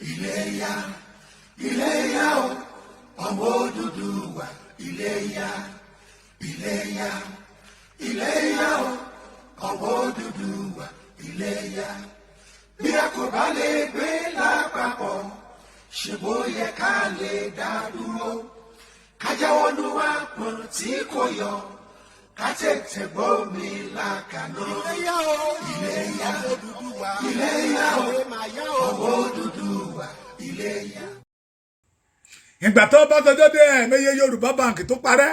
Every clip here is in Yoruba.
Iléyá, Iléyá o, ọmọ Odùduwà, Iléyá, Iléyá, Iléyá o, ọmọ Odùduwà, Iléyá. Bí a kò bá lè gbé lápapọ̀, ṣe bó yẹ ká lè dá dúró. Ká jáwọ́ nú àpọ̀n tí kò yọ, ká tètè gbómi lákaná. Iléyá o, Iléyá, ọmọ Odùduwà, Iléyá o, ẹ máa yá o. ọmọ Odùduwà, Iléyá. Ìgbà tó Ọbásanjọ́ dé, ẹ̀ẹ̀mẹyẹ Yorùbá báǹkì tó parẹ́.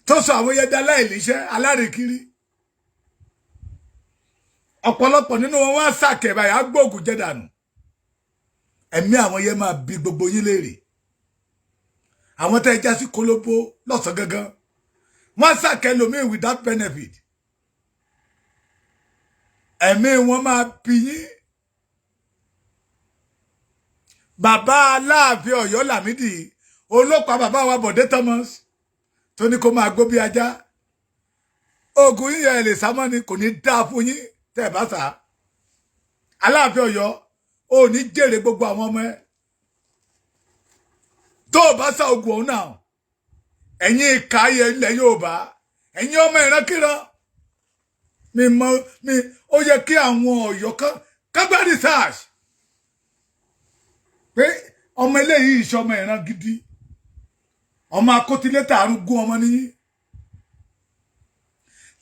Tó sọ àwọn yẹn aláìníṣẹ́, alárìnkiri. Ọ̀pọ̀lọpọ̀ nínú wọn wá sàkẹ́ báyìí, agbóògùn jẹ́ dànù. Ẹ̀mí àwọn yẹn máa bi gbogbo yín léèrè. Àwọn tẹ́ ẹ já sí kólóbó lọ́sàn gangan, wọ́n sàkẹ́ lómi without benefit. Ẹ̀mí wọn máa bi yín. Bàbá Aláàfin Ọ̀yọ́, Lámìdí olópa bàbá wa Bọ̀dé Thomas, tó ní kó máa gbó bí ajá. Oògùn yín yẹn lè sámọ́ ni, kò ní dáa fún yín tẹ́ ẹ bá sá. Aláàfin Ọ̀yọ́, ò ní jèrè gbogbo àwọn ọmọ ẹ tó o bá sá oògùn ọ̀hún náà. Ẹ̀yin ìka ayé ilẹ̀ Yorùbá, ẹ̀yin ọmọ ìrankíran mi mọ mi, ó yẹ kí àwọn Ọ̀yọ́ kan kágbá research pé ọmọ eléyìí ìṣe ọmọ ìran gidi, ọmọ akótilétà arúgbó ọmọ nìyí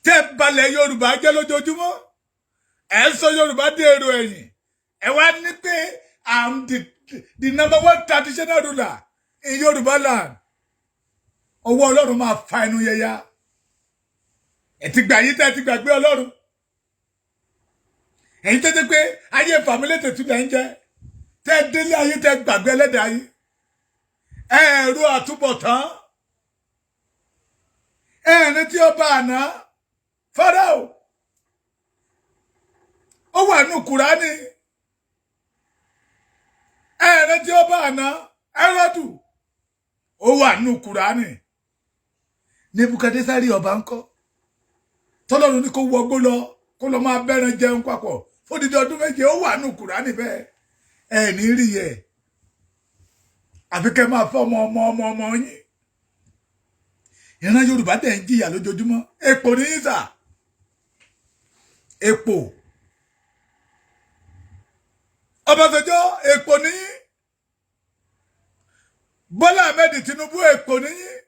tẹ́ balẹ̀ Yorùbá jẹ́ lójoojúmọ́. Ẹ̀ ń sọ Yorùbá dé èrò ẹ̀yìn. Ẹ̀ wá ní pé I'm the number one traditional ruler in Yorùbá land. Ọwọ́ Ọlọ́run máa fa ẹnu yẹya. Ẹ̀ ti gbà yín tẹ́ ẹ ti gbàgbé Ọlọ́run. Ẹ̀yin tẹ́tẹ́ pé ayé fàmílétè tún lẹ́ ń jẹ́, tẹ́ délé ayé, tẹ́ gbàgbé ẹlẹ́dàá yín. Ẹ̀rọ àtúbọ̀tán ẹ̀rín tí ó bá àná Fáráò, ó wà nù Kùránì. Ẹ̀rín tí ó bá àná Hẹ́rọ́dù, ó wà nù Kùránì. Nebukadnesari ọba ńkọ́, tọ́lọ́run ní kó wọgbó lọ, kó lọ máa bẹ́ran jẹun papọ̀ fódìdí ọdún 7, ó wà nù Kùránì bẹ́ẹ̀. Ẹ̀ ní rí yẹ, àfi kẹ́ máa fọ́ ọmọ ọmọ ọmọ ọmọ yín. Ìran Yorùbá tẹ̀ ń jìyà lójoojúmọ́. Èpò ní yín sà, èpò. Ọbásanjọ́, èpò ní yín. Bọ́lá Ahmed Tinubu, èpò ní yín.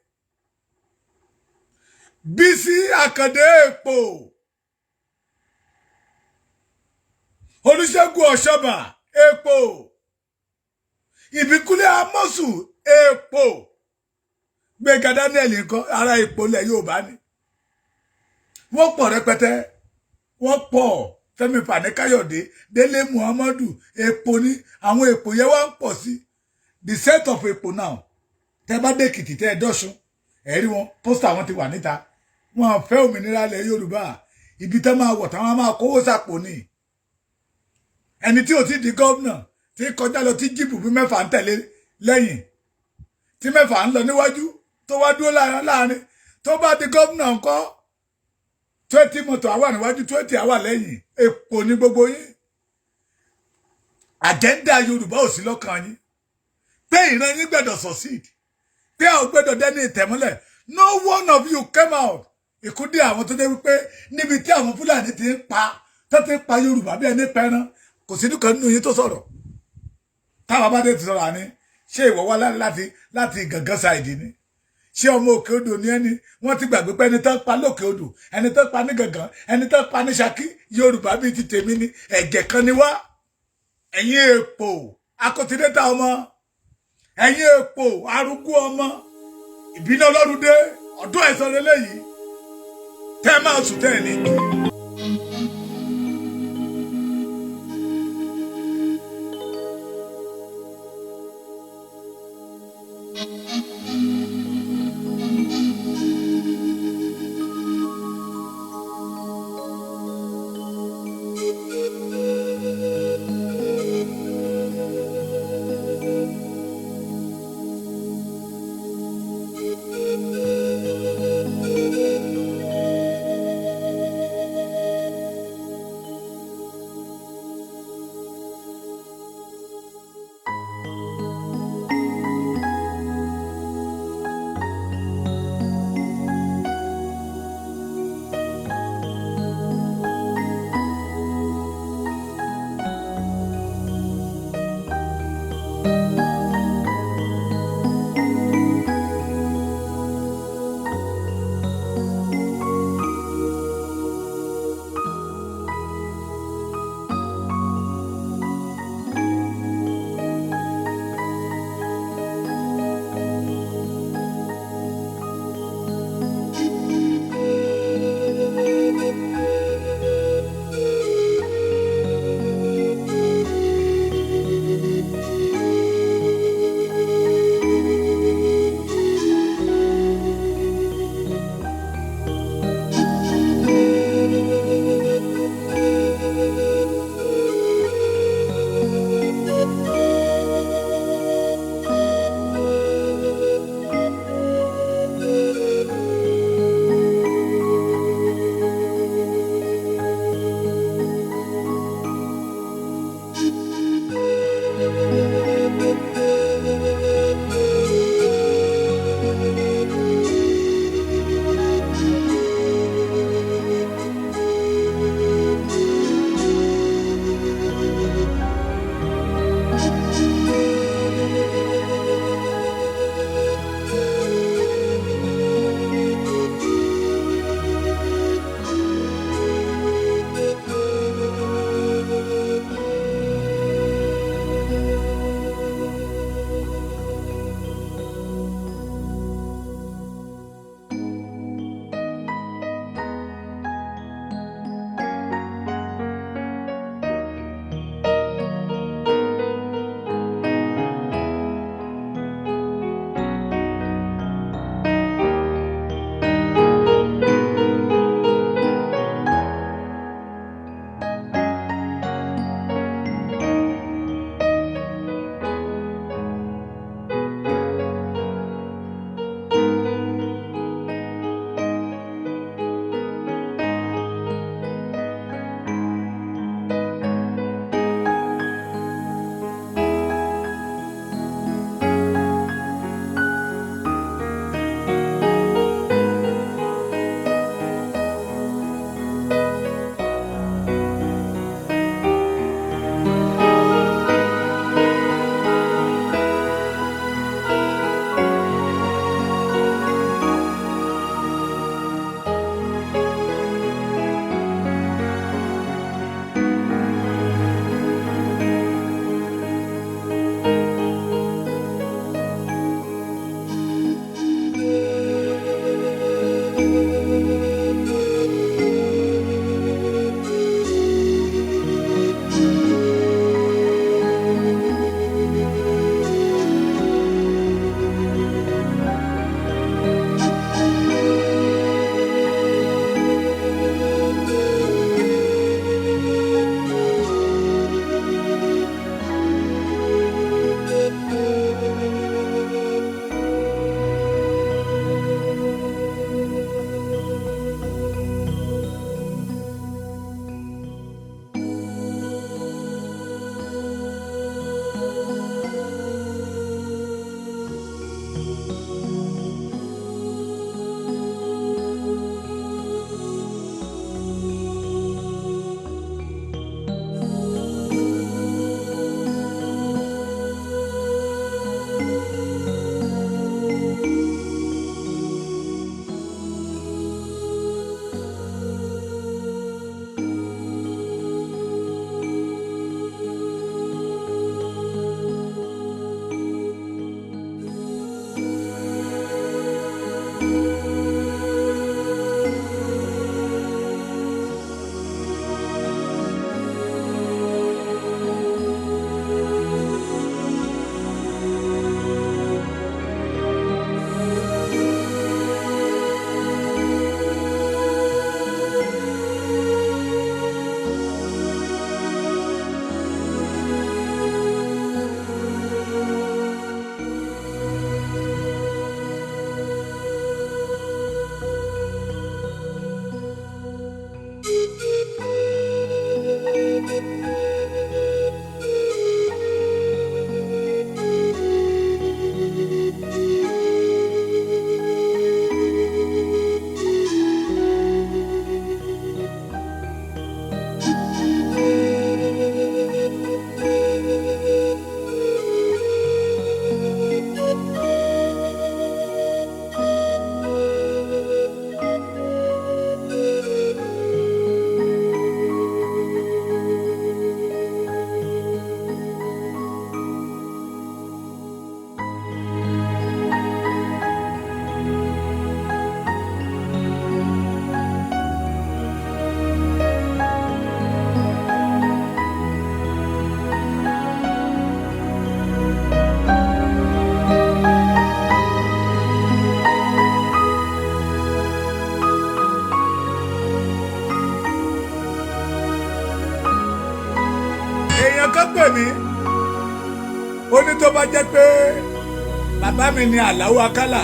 Bísí Àkàndé, èpò. Olúṣẹ́gun Ọ̀ṣọ́bà, èpò. Ìbíkúnlé Amósù, èpò. Gbẹ̀ngà Daniel nǹkan ara èpò lẹ̀ Yorùbá ni. Wọ́n pọ̀ rẹpẹtẹ, wọ́n pọ̀. Fẹ́mi Fani Káyọ̀dé, Délé Muhammadu, èpò ni. Àwọn èpò yẹn wá ń pọ̀ sí, the set of èpò now. Tẹ́ bá dé Èkìtì, tẹ́ ẹ dọ́ṣun, ẹ rí wọn, poster wọn ti wà níta. Wọn fẹ́ òmìnira ilẹ̀ Yorùbá. Ibi tẹ́ máa wọ̀ táwọn máa kówó sàpò ni. Ẹni tí ò ti di gómìnà tí kọjá lọ, tí jíìpù bí mẹ́fà ń tẹ̀lé lẹ́yìn, tí mẹ́fà ń lọ níwájú, tó wá dúró láàrin, tó bá di gómìnà ńkọ́? 20 mọ́tò àwà níwájú, 20 àwà lẹ́yìn. Èpò ní gbogbo yín. Agenda Yorùbá ò sí lọ́kàn yín, pé ìran yín gbọ́dọ̀ succeed, pé àwọn gbọ́dọ̀ dẹ́ni ìtẹ̀mọ́lẹ̀. No one of you came out. Ìkúdí àwọn tó dé wípé níbi tí àwọn Fúlàní ti ń pa, tó ti ń pa Yorùbá bí ẹni pẹran, kò sí nìkan nínú yín tó sọ̀rọ̀. Táwọn bá dé ti sọ̀rọ̀, àní ṣé ìwọ wá láti Gàngán side ni? Ṣé ọmọ òkè odò ní ẹni? Wọ́n ti gbàgbé pé ẹni tó pa lókè odò, ẹni tó pa ní Gàngán, ẹni tó pa ní Ṣakí, Yorùbá bíi ti tèmi ni, ẹ̀jẹ̀ kan ni wá. Ẹ̀yin èpò akọtidéta ọmọ, ẹ̀yin èpò arúgbó ọmọ, ìbínú Ọlọ́run dé. Ọdún ẹ̀sán lélẹ́yìí tẹ́ máa sùn tẹ́ ẹ̀ ní. Ẹnìkan pè mí, ó ní tó bá jẹ́ pé bàbá mi ni Àlàó Akálà,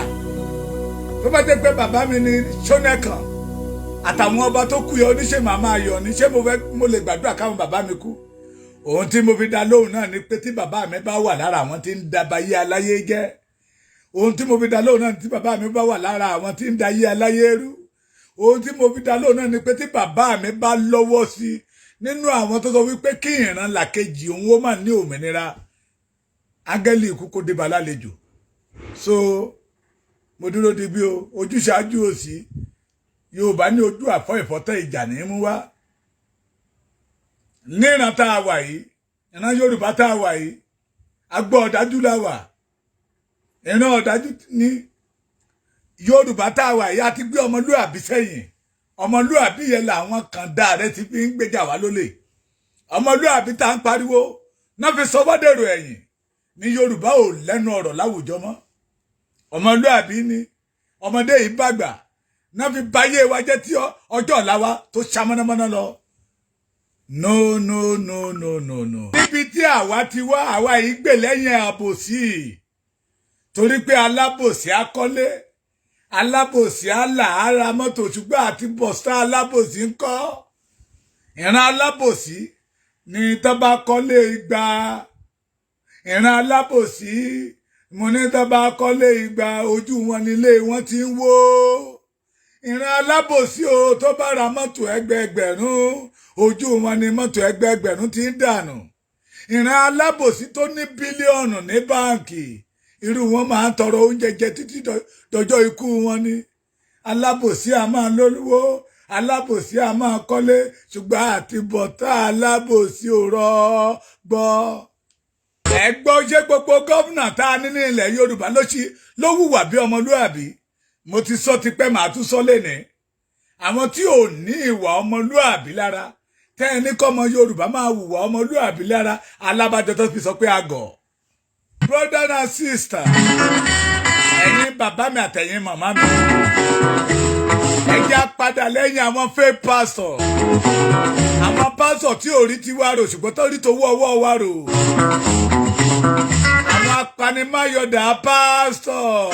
tó bá jẹ́ pé bàbá mi ni Ṣónẹ́kàn àtàwọn ọba tó kú yẹ, oníṣẹ́ màmá ayọ̀ ní ṣé mo fẹ́ mo lè gbàdúrà káwọn bàbá mi kú? Ohun tí mo fi dá lóhùn náà ni pé tí bàbá mi bá wà lára àwọn tí ń dabayé aláyé jẹ́, ohun tí mo fi dá lóhùn náà ni tí bàbá mi bá wà lára àwọn tí ń dayé aláyé rú, ohun tí mo fi dá lóhùn náà ni pé tí bàbá mi bá lọ́wọ́ sí nínú àwọn tó sọ wípé kí ìran làkejì òun ó mà ní òmìnira, áńgẹ́lì ikú kó dé bá lálejò. So mo dúró di bí o ojúṣàájú òsì. Yorùbá ní ojú àfọ ìfọ́tẹ́ ìjà ní í mú wá. Níran tá a wà yìí, ìran Yorùbá tá a wà yìí, agbọ́ ọ̀dájú la wà, ìran ọ̀dájú ní Yorùbá tá a wà yìí. A ti gbé ọmọlúàbí sẹ́yìn. Ọmọlúàbí yẹn làwọn kan dá rẹ ti fi ń gbéjà wá lólè. Ọmọlúàbí tá à ń pariwo náà fi sọwọ́dèrò ẹ̀yìn ní Yorùbá ò lẹ́nu ọ̀rọ̀ láwùjọ mọ́. Ọmọlúàbí ni ọmọdé yìí bàgbà náà fi báyé wa jẹ́ tí ọjọ́ ọ̀la wa tó ṣá mọ́nàmọ́ná lọ. No, no, no, no, no, no. Níbi tí àwa ti wá, àwa yìí gbè lẹ́yìn àbòsí, torí pé alábòsí akọ́lé, alábòsí àlà ara mọ́tò, ṣùgbọ́n àti bọ̀sá alábòsí ń kọ́. Ìran alábòsí ní tó bá kọ́lé 200, ìran alábòsí, mo ní tó bá kọ́lé 200, ojú wọn nílé wọn ti ń wó. Ìran alábòsí o, tó bá ra mọ́tò ẹgbẹẹgbẹ̀rún, ojú wọn ni mọ́tò ẹgbẹẹgbẹ̀rún ti ń dànù. Ìran alábòsí tó ní bílíọ̀nù ní báǹkì, irú wọn máa ń tọrọ oúnjẹ jẹ títí dọjọ́ ikú wọn ni. Alábòsí a máa lólówó, alábòsí a máa kọ́lé, ṣùgbọ́n àti bọ̀tá alábòsí ò rọgbọ. Ẹ gbọ́, ṣé gbogbo gómìnà tá a ní ní ilẹ̀ Yorùbá ló ṣí ló hùwà bí ọmọlúàbí? Mo ti sọ tipẹ́, màá tún sọ lénìí. Àwọn tí ò ní ìwà ọmọlúàbí lára, tẹ́ ẹ ní kọ́mọ Yorùbá máa hùwà ọmọlúàbí lára, alábàjọ tó fi sọ pé àgọ̀. Brother and sister, ẹ̀yin bàbá mi àtẹ̀yin màmá mi, ẹ jẹ́ á padà lẹ́yìn àwọn fake pastor, àwọn pastor tí ò rí tiwa rò ṣùgbọ́n tó rí towó ọwọ́ wa rò, àwọn apanimáyọ̀dà pastor,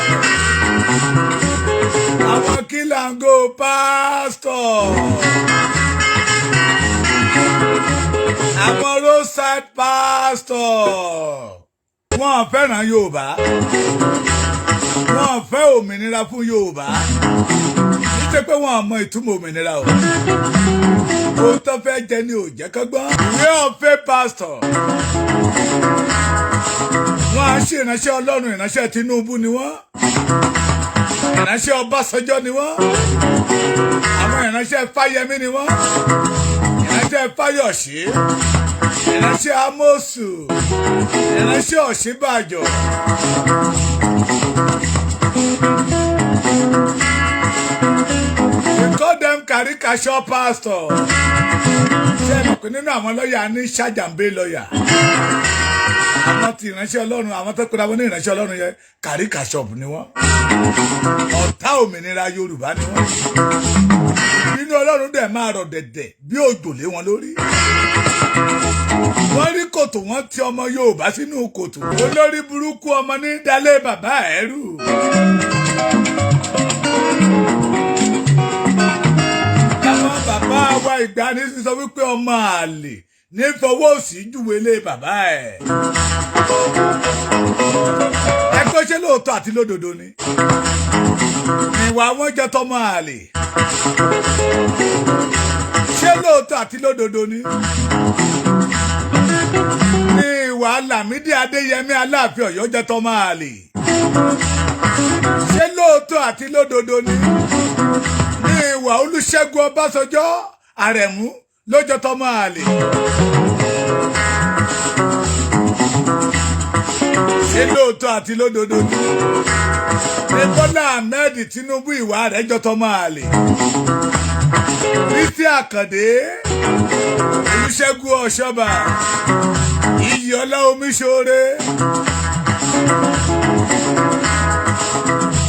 àwọn kílàngó pastor, àwọn roadside pastor. Wọ́n fẹ́ràn Yorùbá, wọ́n fẹ́ òmìnira fún Yorùbá. Nítorí pé wọ́n mọ ìtumọ̀ òmìnira o, ohun tó fẹ́ jẹ ni ò jẹ́ kọ́gbọ́n. Ìwé ọ̀fẹ́ pastor, wọ́n á ṣe ìránṣẹ́ Ọlọ́run, ìránṣẹ́ Tinubu ni wọ́n, ìránṣẹ́ Ọbásanjọ́ ni wọ́n, àwọn ìránṣẹ́ Fáyẹmí ni wọ́n, ìránṣẹ́ Fáyọ̀ṣe, ìránṣẹ́ Ámósù, ìránṣẹ́ Ọ̀ṣínbàjò. We call them caricature pastor. Ṣé ẹ mọ̀ pé nínú àwọn lọ́ọ̀yà ní ṣàjàmbé lọ́ọ̀yà, àwọn ti ìránṣẹ́ Ọlọ́run, àwọn tó pera wọn ní ìránṣẹ́ Ọlọ́run yẹn, caricature ni wọ́n. Ọ̀tá òmìnira Yorùbá ni wọ́n. Ìbínú Ọlọ́run dẹ̀ máa rọ̀ dẹ̀dẹ̀ bí òjò lé wọn lórí. Wọ́n rí kòtò, wọ́n ti ọmọ Yorùbá sínú kòtò. Olórí burúkú ọmọ ní dalé bàbá ẹ̀rù. Àwọn bàbá wa ìgbàanì sọ wípé ọmọ àlè ní fọwọ́ òsì júwe lé bàbá ẹ̀. Ẹ kó ṣe lóòótọ́ àti lódodo ni ìwà wọn jẹ́ tọmọ àlè. Ṣé lóòótọ́ àti lódodo ni ní ìwà Lámídì Adéyẹmí Aláàfin Ọ̀yọ́ jẹ́ tọmọ àlè? Ṣé lóòótọ́ àti lódodo ni ní ìwà Olúṣẹ́gun Ọbásanjọ́ Àrẹ̀mú ló jẹ́ tọmọ àlè? Ṣé lóòótọ́ àti lódodo ni ní Bọ́lá Ahmed Tinubu ìwà rẹ̀ jọ tọmọ àlè? Bísí Àkàndé, Olúṣẹ́gun Ọ̀ṣọ́bà, Iyìọlá Omíṣọ̀rẹ́,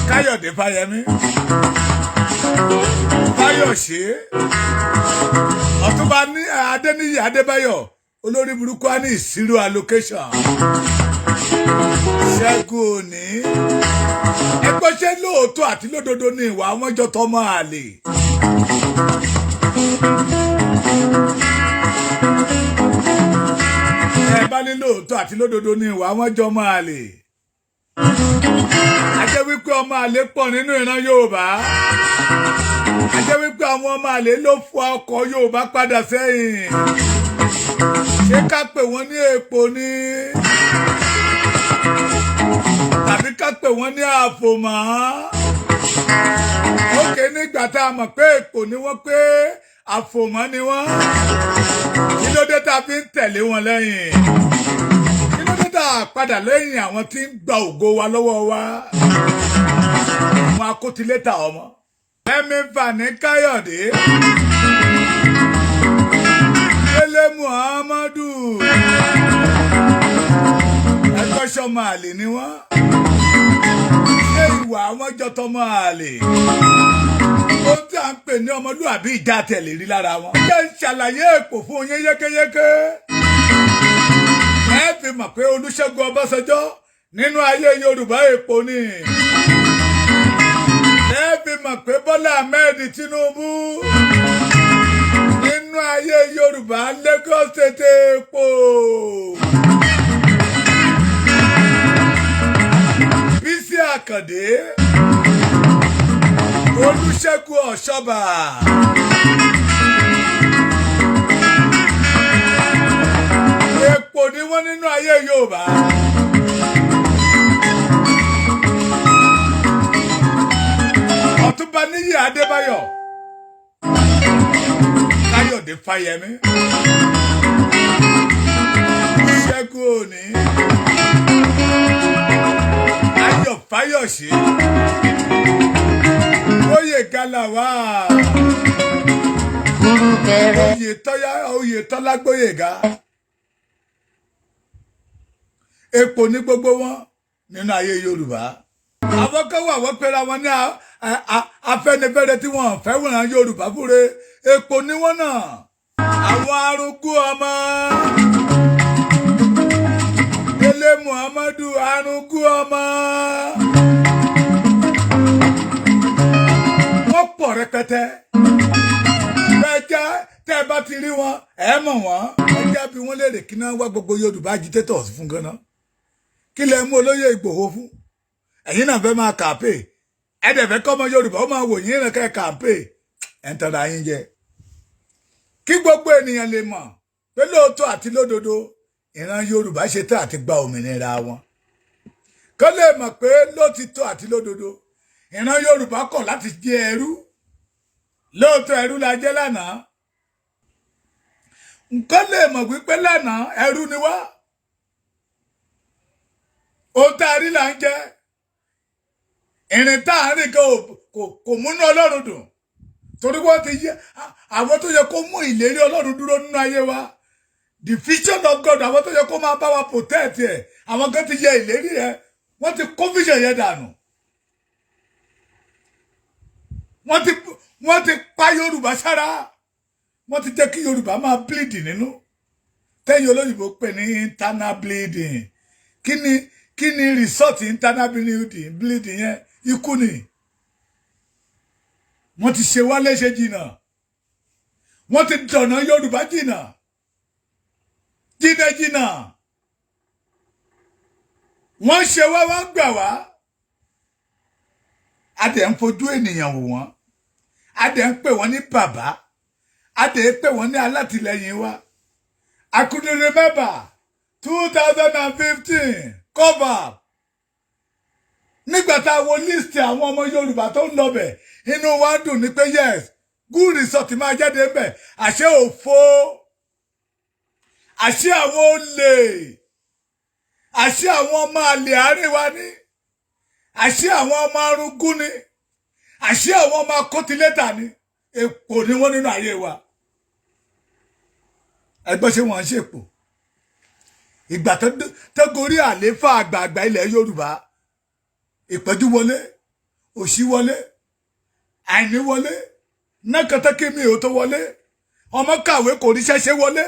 Káyọ̀dé Fáyẹmí, Fáyọ̀ṣe, Ọ̀túnba Adéníyì Adébáyọ̀. Olórí burúkú á ní zero allocation. Ṣẹ́gun Òní, ẹgbọ́n, ṣé lóòótọ́ àti lódodo ní ìwà àwọn jọ tọmọ àlè? Ẹ bá ní lóòótọ́ àti lódodo ní ìwà àwọn jọ ọmọ àlè, a jẹ́ wípé ọmọ àlè pọ̀ nínú ìran Yorùbá. A jẹ́ wípé àwọn ọmọ àlè ló fọ ọkọ̀ Yorùbá padà sẹ́yìn. Ṣé ká pè wọ́n ní èpò ni, tàbí ká pè wọ́n ní àfòmọ́? Ókè, nígbà tá a mọ̀ pé èpò ni wọ́n, pé àfòmọ́ ni wọ́n, kí ló dé tá a fi ń tẹ̀lé wọn lẹ́yìn? Kí ló dé tá a padà lẹ́yìn àwọn tí ń gba ògo wa lọ́wọ́ wa, àwọn akótilétà ọmọ? Fẹ́mi Fani Káyọ̀dé, Délé Muhammadu, ẹgbẹ́, sọmọ àlè ni wọ́n? Ṣé ìwà àwọn jọ tọmọ àlè? Ohun tí a ń pè ní ọmọlúwàbí, ìjà tẹ̀lé rí lára wọn. Jẹ́ ń ṣàlàyé èpò fún yín yékéyéké. Ẹ fi mọ̀ pé Olúṣẹ́gun Ọbásanjọ́ nínú ayé Yorùbá, èpò ni. Ẹ fi mọ̀ pé Bọ́lá Ahmed Tinubu nínú ayé Yorùbá, Lagos State, èpò. Bísí Àkàndé, Olúṣẹ́gun Ọ̀ṣọ́bà. Èpò ni wọ́n nínú ayé Yorùbá. Ọ̀túnba Níyì Adébáyọ̀, Káyọ̀dé Fáyẹmí, Ṣẹ́gun Òní, Ayọ̀ Fáyọ̀ṣe, Oyè Galawa, Kúrúkẹrẹ. Oyètọ́lá Gbóyèga. Èpò ní gbogbo wọn nínú ayé Yorùbá. Àwọn kan wà, wọ́n pera wọn ní Afẹ́nifẹ́re tí wọ́n fẹ́ wọ̀n Yorùbá fúre. Èpò ní wọ́n náà. Àwọn arúgbó ọmọ Délé Muhammadu, arúgbó ọmọ, wọ́n pọ̀ rẹpẹtẹ. Bẹ́ẹ̀ jẹ́ tẹ́ ẹ bá ti rí wọn, ẹ mọ̀ wọ́n. Ẹ jẹ́ bí wọ́n léèrè, kí náà wá gbogbo Yorùbá agitators fún ganan? Kí lẹ mú olóyè Ìgbòho fún? Ẹ̀yin náà fẹ́ máa kàpé, ẹ dẹ̀ fẹ́ kọ́mọ Yorùbá ó máa wò yín rẹ̀ kẹ́ kàpé. Ẹ̀ ń tọ́ra yín jẹ. Kí gbogbo ènìyàn lè mọ̀ pé lóòótọ́ àti lódodo, ìran Yorùbá ṣe tán àti gba òmìnira wọn. Kó lè mọ̀ pé lótìtọ́ àti lódodo, ìran Yorùbá kọ̀ láti jẹ́ ẹrú. Lóòótọ́, ẹrú la jẹ́ lánàá. Nǹkan lè mọ̀ wípé lánàá, ẹrú ni wá. Ohun tá a rí là ń jẹ. Ìrìn tá a rìn kò múnú Ọlọ́run dùn, torí wọ́n ti yẹ àwọn tó yẹ kó mú ìlérí Ọlọ́run dúró nínú ayé wa, the vision of God, àwọn tó yẹ kó máa bá wa protect ẹ̀, àwọn kan ti yẹ ìlérí yẹn, wọ́n ti kó vision yẹn dànù. Wọ́n ti pa Yorùbá sára, wọ́n ti jẹ́ kí Yorùbá máa bleed nínú, tẹ́yìn olóyìnbó pè ní internal bleeding. Kí ni result internal bleeding yẹn? Ikú ni. Wọ́n ti ṣe wá léṣe jìnnà, wọ́n ti dọ̀nà Yorùbá jìnnà jìnnà jìnnà. Wọ́n ṣe wá, wọ́n gbà wá. A dẹ̀ ń fojú ènìyàn wò wọ́n, a dẹ̀ ń pè wọ́n ní bàbá, a dẹ̀ ń pè wọ́n ní alátìlẹyìn wa. I could remember 2015 cover, nígbà tá a wo list àwọn ọmọ Yorùbá tó ń lọbẹ̀, inú wa dùn ní pé yes, good result máa jáde ń bẹ̀. Àṣé òfo, àṣé àwọn olè, àṣé àwọn ọmọ àlè àárín wa ní, àṣé àwọn ọmọ arúgún ni, àṣé àwọn ọmọ akótilétà ni. Èpò ni wọ́n nínú ayé wa. Ẹgbẹ́, ṣé wọ́n ń ṣèpò? Ìgbà tó gorí àléfà àgbààgbà ilẹ̀ Yorùbá, ìpẹ́jú wọlé, òṣì wọlé, àìní wọlé, nákàtàkìmí ò tó wọlé, ọmọ kàwé kò ríṣẹ́ ṣe wọlé.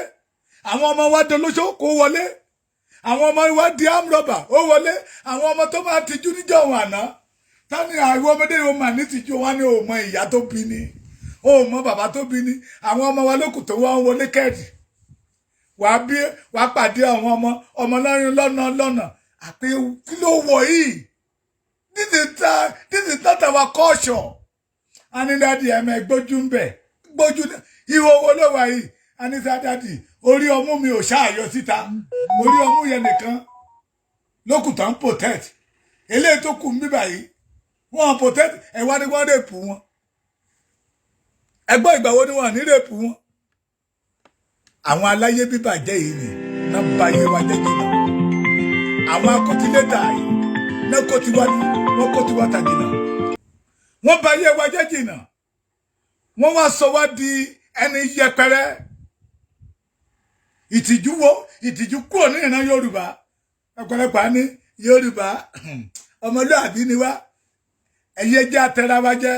Àwọn ọmọ wa dolóṣó, kó wọlé. Àwọn ọmọ wa di amrọ̀bà, ó wọlé. Àwọn ọmọ tó máa tijú níjọ́ òun àná tani, àwọn ọmọdé yóò máa ní tìjú wọn ní òmọ ìyá tó bí ní, òmọ bàbá tó bí ní. Àwọn ọmọ wa lókùn tó wọ́n wọlé kẹ́ẹ̀dì, wàá bí wàá pàdé àwọn ọmọ ọmọ lọ́rin lọ́nà lọ́nà àpé kí ló wọ̀ yìí? This is not our culture. A ní, "Daddy, ẹ̀mẹ̀ gbójú ń bẹ̀, gbójú ìwọ wo ló wà yìí?" A ní sá, "Daddy, orí ọmú mi ò ṣáàyọ síta, orí ọmú yẹn nìkan lókùtà ń protect. Eléyìí tó kù ń bíbà yìí, wọ́n protect ẹ̀." Wá ní wọ́n rape wọn. Ẹgbọ́n, ìgbà wo ni wọ́n ní rape wọn? Àwọn aláyé bíbàjẹ́ yìí ni náà bá yé wa jẹ́ jìnnà. Àwọn akọtílétà yìí náà kó tiwa, wọ́n kó tiwa ta jìnnà, wọ́n bá yé wa jẹ́ jìnnà. Wọ́n wá sọ wá di ẹni yẹpẹrẹ. Ìtìjú wo? Ìtìjú kúrò ní ìran Yorùbá. Ọ̀pọ̀lọpọ̀ á ní Yorùbá ọmọlúàbí ni wá. Ẹ̀yẹ jẹ́ atẹ́ra wa jẹ́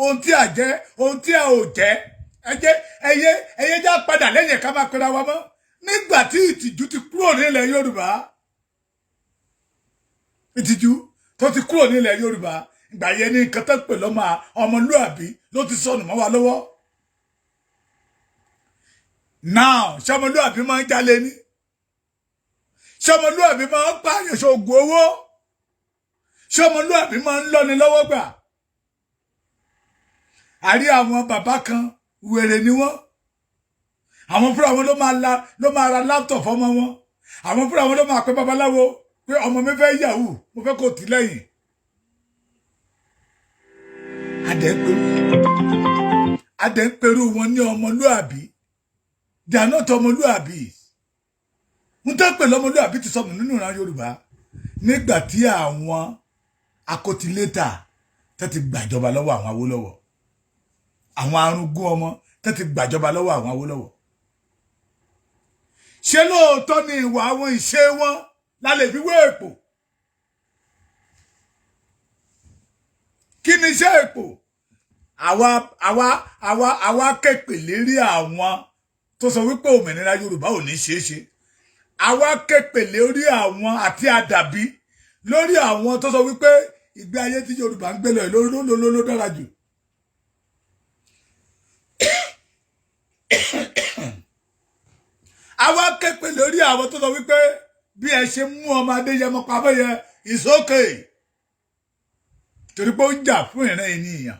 ohun tí a jẹ́, ohun tí a ò jẹ́. Ẹjẹ́ ẹyẹ ẹyẹ já padà lẹ́yìn ká máa pera wa mọ́. Nígbà tí ìtìjú ti kúrò nílẹ̀ Yorùbá, ìtìjú tó ti kúrò nílẹ̀ Yorùbá, ìgbà yẹn ní nǹkan tó pè lọ́mọ ọmọlúàbí ló ti sọnù mọ́ wa lọ́wọ́. Now, ṣọmọlúàbí máa ń jalè ní? Ṣọmọlúàbí máa ń pààyàn ṣoògùn owó? Ṣọmọlúàbí máa ń lọ́ni lọ́wọ́ gbà? Àrí àwọn bàbá kan, wèrè ni wọ́n. Àwọn fúnra wọn ló máa ra laptop ọmọ wọn. Àwọn fúnra wọn ló máa pẹ́ babaláwo pé ọmọ mi fẹ́ yahoo, mo fẹ́ kó tì lẹ́yìn. Adẹ̀ ń perú wọn ní ọmọlúàbí. They are not ọmọlúàbí. Ń tẹ́ pè lọ́mọlúàbí ti sọnù nínú ìran Yorùbá nígbà tí àwọn akótilétà tẹ́ ti gbàjọba lọ́wọ́ àwọn Awólọ́wọ̀, àwọn arúgbó ọmọ tẹ́ ti gbàjọba lọ́wọ́ àwọn Awólọ́wọ̀. Ṣé lóòótọ́ ni ìwà àwọn ìṣe wọn la lè fi wé èpò? Kí ni iṣẹ́ èpò? Àwa kẹ̀pẹ̀ lérí àwọn tó sọ wípé òmìnira Yorùbá ò ní ṣeé ṣe. Àwa kẹ̀pẹ̀ lórí àwọn àti àdàbí lórí àwọn tó sọ wípé ìgbé ayé tí Yorùbá ń gbé lọ ló ló ló dára jù. Àwa kẹ̀pẹ̀ lórí àwọn tó sọ wípé bí ẹ ṣe mú ọmọ Adéyẹmọ pamọ́ yẹn is okay, torí pé ó ń jà fún ìran ènìyàn,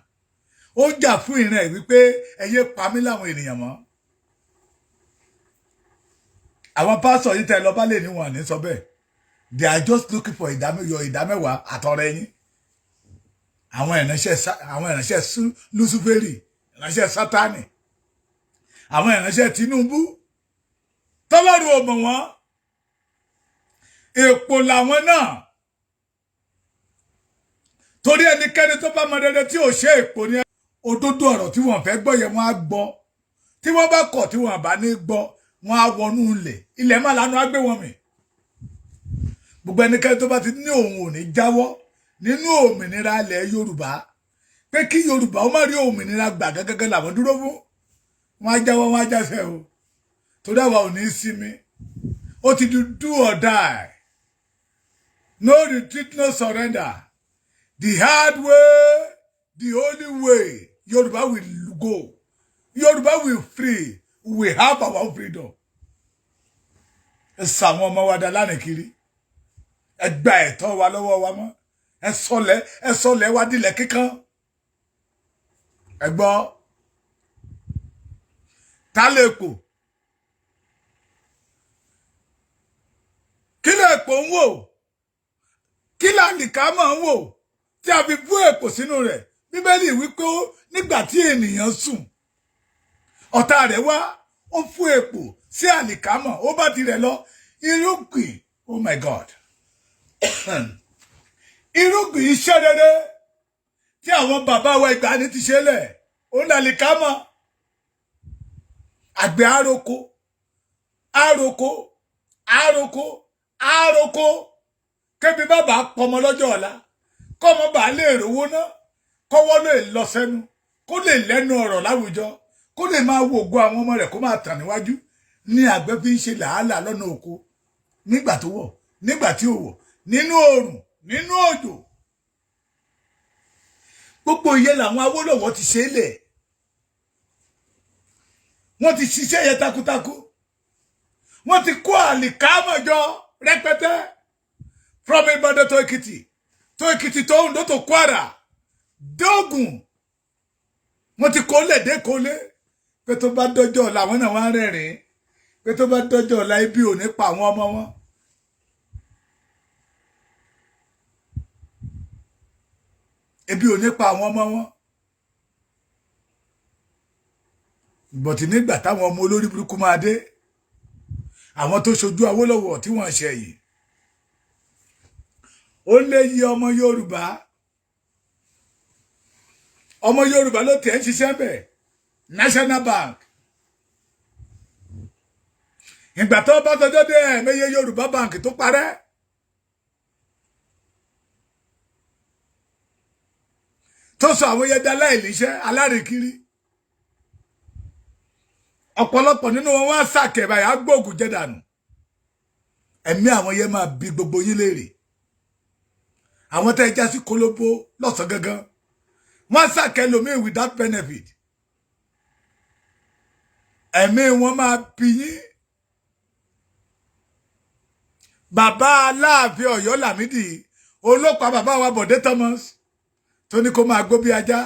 ó ń jà fún ìran ẹ̀ wípé ẹ yé pa mí láwọn ènìyàn mọ́. Àwọn pásítọ̀ yìí tẹ́ lọ bá lè ní wọn ní sọ bẹ́ẹ̀. They are just looking for ìdámẹ́yọ, ìdámẹ́wàá àtọrẹ yín. Àwọn ìránṣẹ́ Lúsíférì, ìránṣẹ́ Sátánì, àwọn ìránṣẹ́ Tinubu tọ́lọ́run ò mọ̀ wọ́n, èpò làwọn náà. Torí ẹnikẹ́ni tó bá mọ rere tí ò ṣe, èpò ni. Òdodo ọ̀rọ̀ tí wọ́n fẹ́ gbọ́ yẹn, wọ́n á gbọ́. Tí wọ́n bá kọ̀, tí wọ́n bá ní gbọ́, wọ́n á wọnú ilẹ̀, ilẹ̀ má lánàá á gbé wọn mì. Gbogbo ẹnikẹ́ni tó bá ti ní òun ò ní jáwọ́ nínú òmìnira ilẹ̀ Yorùbá, pé kí Yorùbá ó má rí òmìnira gbà gẹ́gẹ́ làwọn dúró fún, wọn á jáwọ́, wọn á jáṣẹ́ o, torí àwa ò ní sinmi. Ó ti di do or die, no retreat, no surrender, the hard way, the only way. Yorùbá will go, Yorùbá will free, we have our own freedom. Ẹ sọ àwọn ọmọ wa dá lánàá kiri, ẹ gba ẹ̀tọ́ wa lọ́wọ́ wa mọ́, ẹ sọlẹ̀ wa dilẹ̀ kíkan. Ẹ gbọ́, ta lè pò? Kí lè pò ń wò? Kí làlìkà máa ń wò tí a fi bú èpò sínú rẹ̀? Bíbélì wípé ó nígbà tí ènìyàn sùn, ọ̀tá rẹ̀ wá, ó fún èpò sí àlìkámọ̀, ó bá tirẹ̀ lọ. Irúgbìn, oh my God, irúgbìn iṣẹ́ rere tí àwọn bàbá wa ìgbàanì ti ṣe lẹ̀, ó ní àlìkámọ̀. Àgbẹ̀ àroko, àroko, àroko, àroko, kébi bàbá pọmọ lọ́jọ́ ọ̀la, kọ́mọ bá lè rówó ná, kọ́wọ́ lè lọ sẹ́nu, kó lè lẹ́nu ọ̀rọ̀ láwùjọ, kó lè máa wo ògo àwọn ọmọ rẹ̀ kó máa tàn níwájú. Ní àgbẹ̀ fi ń ṣe làálàá lọ́nà oko, nígbà tó wọ̀, nígbà tí ò wọ̀, nínú oòrùn, nínú òjò. Gbogbo ìyẹn làwọn Awólọ́wọ̀ ti ṣe é lẹ̀. Wọ́n ti ṣiṣẹ́ yẹn takuntakun, wọ́n ti kó àlìkámọ̀ jọ rẹpẹtẹ from Ìbàdàn to Èkìtì, to Èkìtì to Oǹdó, to Kwara, dógùn. Wọ́n ti kó lẹ̀dẹ́ kólé pé tó bá dọ́jọ́ ọ̀la, àwọn náà wọ́n á rẹ́rìn-ín pé tó bá dọ́jọ́ ọ̀la, ibi ò ní pa àwọn ọmọ wọn. Ebi ò ní pa àwọn ọmọ wọn. Bọ̀tí nígbà táwọn ọmọ olórí burúkú máa dé, àwọn tó ṣojú Awólọ́wọ̀ tí wọ́n ṣe yìí, ó lé yí ọmọ Yorùbá, ọmọ Yorùbá ló tẹ̀ ń ṣiṣẹ́ bẹ̀, National Bank. Ìgbà tó bá tọjọ́ dé, ẹ̀ẹ́mẹ́yẹ Yorùbá Bank tó parẹ́. Tó sọ àwọn yẹn dá láìníṣẹ́, alárìnkiri. Ọ̀pọ̀lọpọ̀ nínú wọn wá sàkẹ́ báyìí, agbóògùn jẹ́ dànù. Ẹ̀mí àwọn yẹn máa bi gbogbo yín léèrè. Àwọn tẹ́ ẹ já sí kólóbó lọ́sàn gangan, wọ́n sàkẹ́ lómi without benefit. Ẹ̀mí wọn máa bi yín. Bàbá Aláàfin Ọ̀yọ́, Lámìdí olópa bàbá wa Bọ̀dé Thomas, tó ní kó máa gbó bí ajá.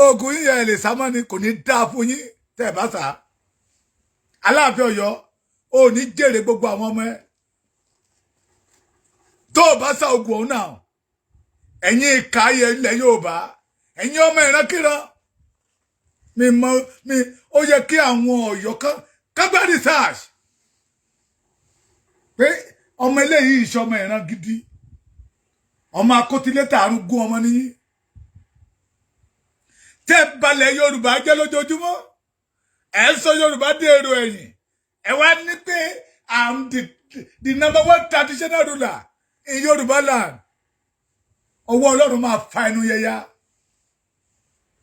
Oògùn yín yẹn lè sámọ́ ni, kò ní dáa fún yín tẹ́ ẹ bá sá. Aláàfin Ọ̀yọ́, ò ní jèrè gbogbo àwọn ọmọ ẹ tó o bá sá oògùn ọ̀hún náà. Ẹ̀yin ìka ayé ilẹ̀ Yorùbá, ẹ̀yin ọmọ ìrankíran mi mọ mi, ó yẹ kí àwọn Ọ̀yọ́ kan kágbá research pé ọmọ eléyìí ìṣọmọ ìran gidi, ọmọ akótilétà àrùn gún ọmọ níyí tẹ́ balẹ̀ Yorùbá jẹ́ lójoojúmọ́. Ẹ̀ ń sọ Yorùbá dé èrò ẹ̀yìn. Ẹ̀ wá ní pé I'm the number one traditional ruler in Yorùbá land. Ọwọ́ Ọlọ́run máa fa ẹnu yẹya.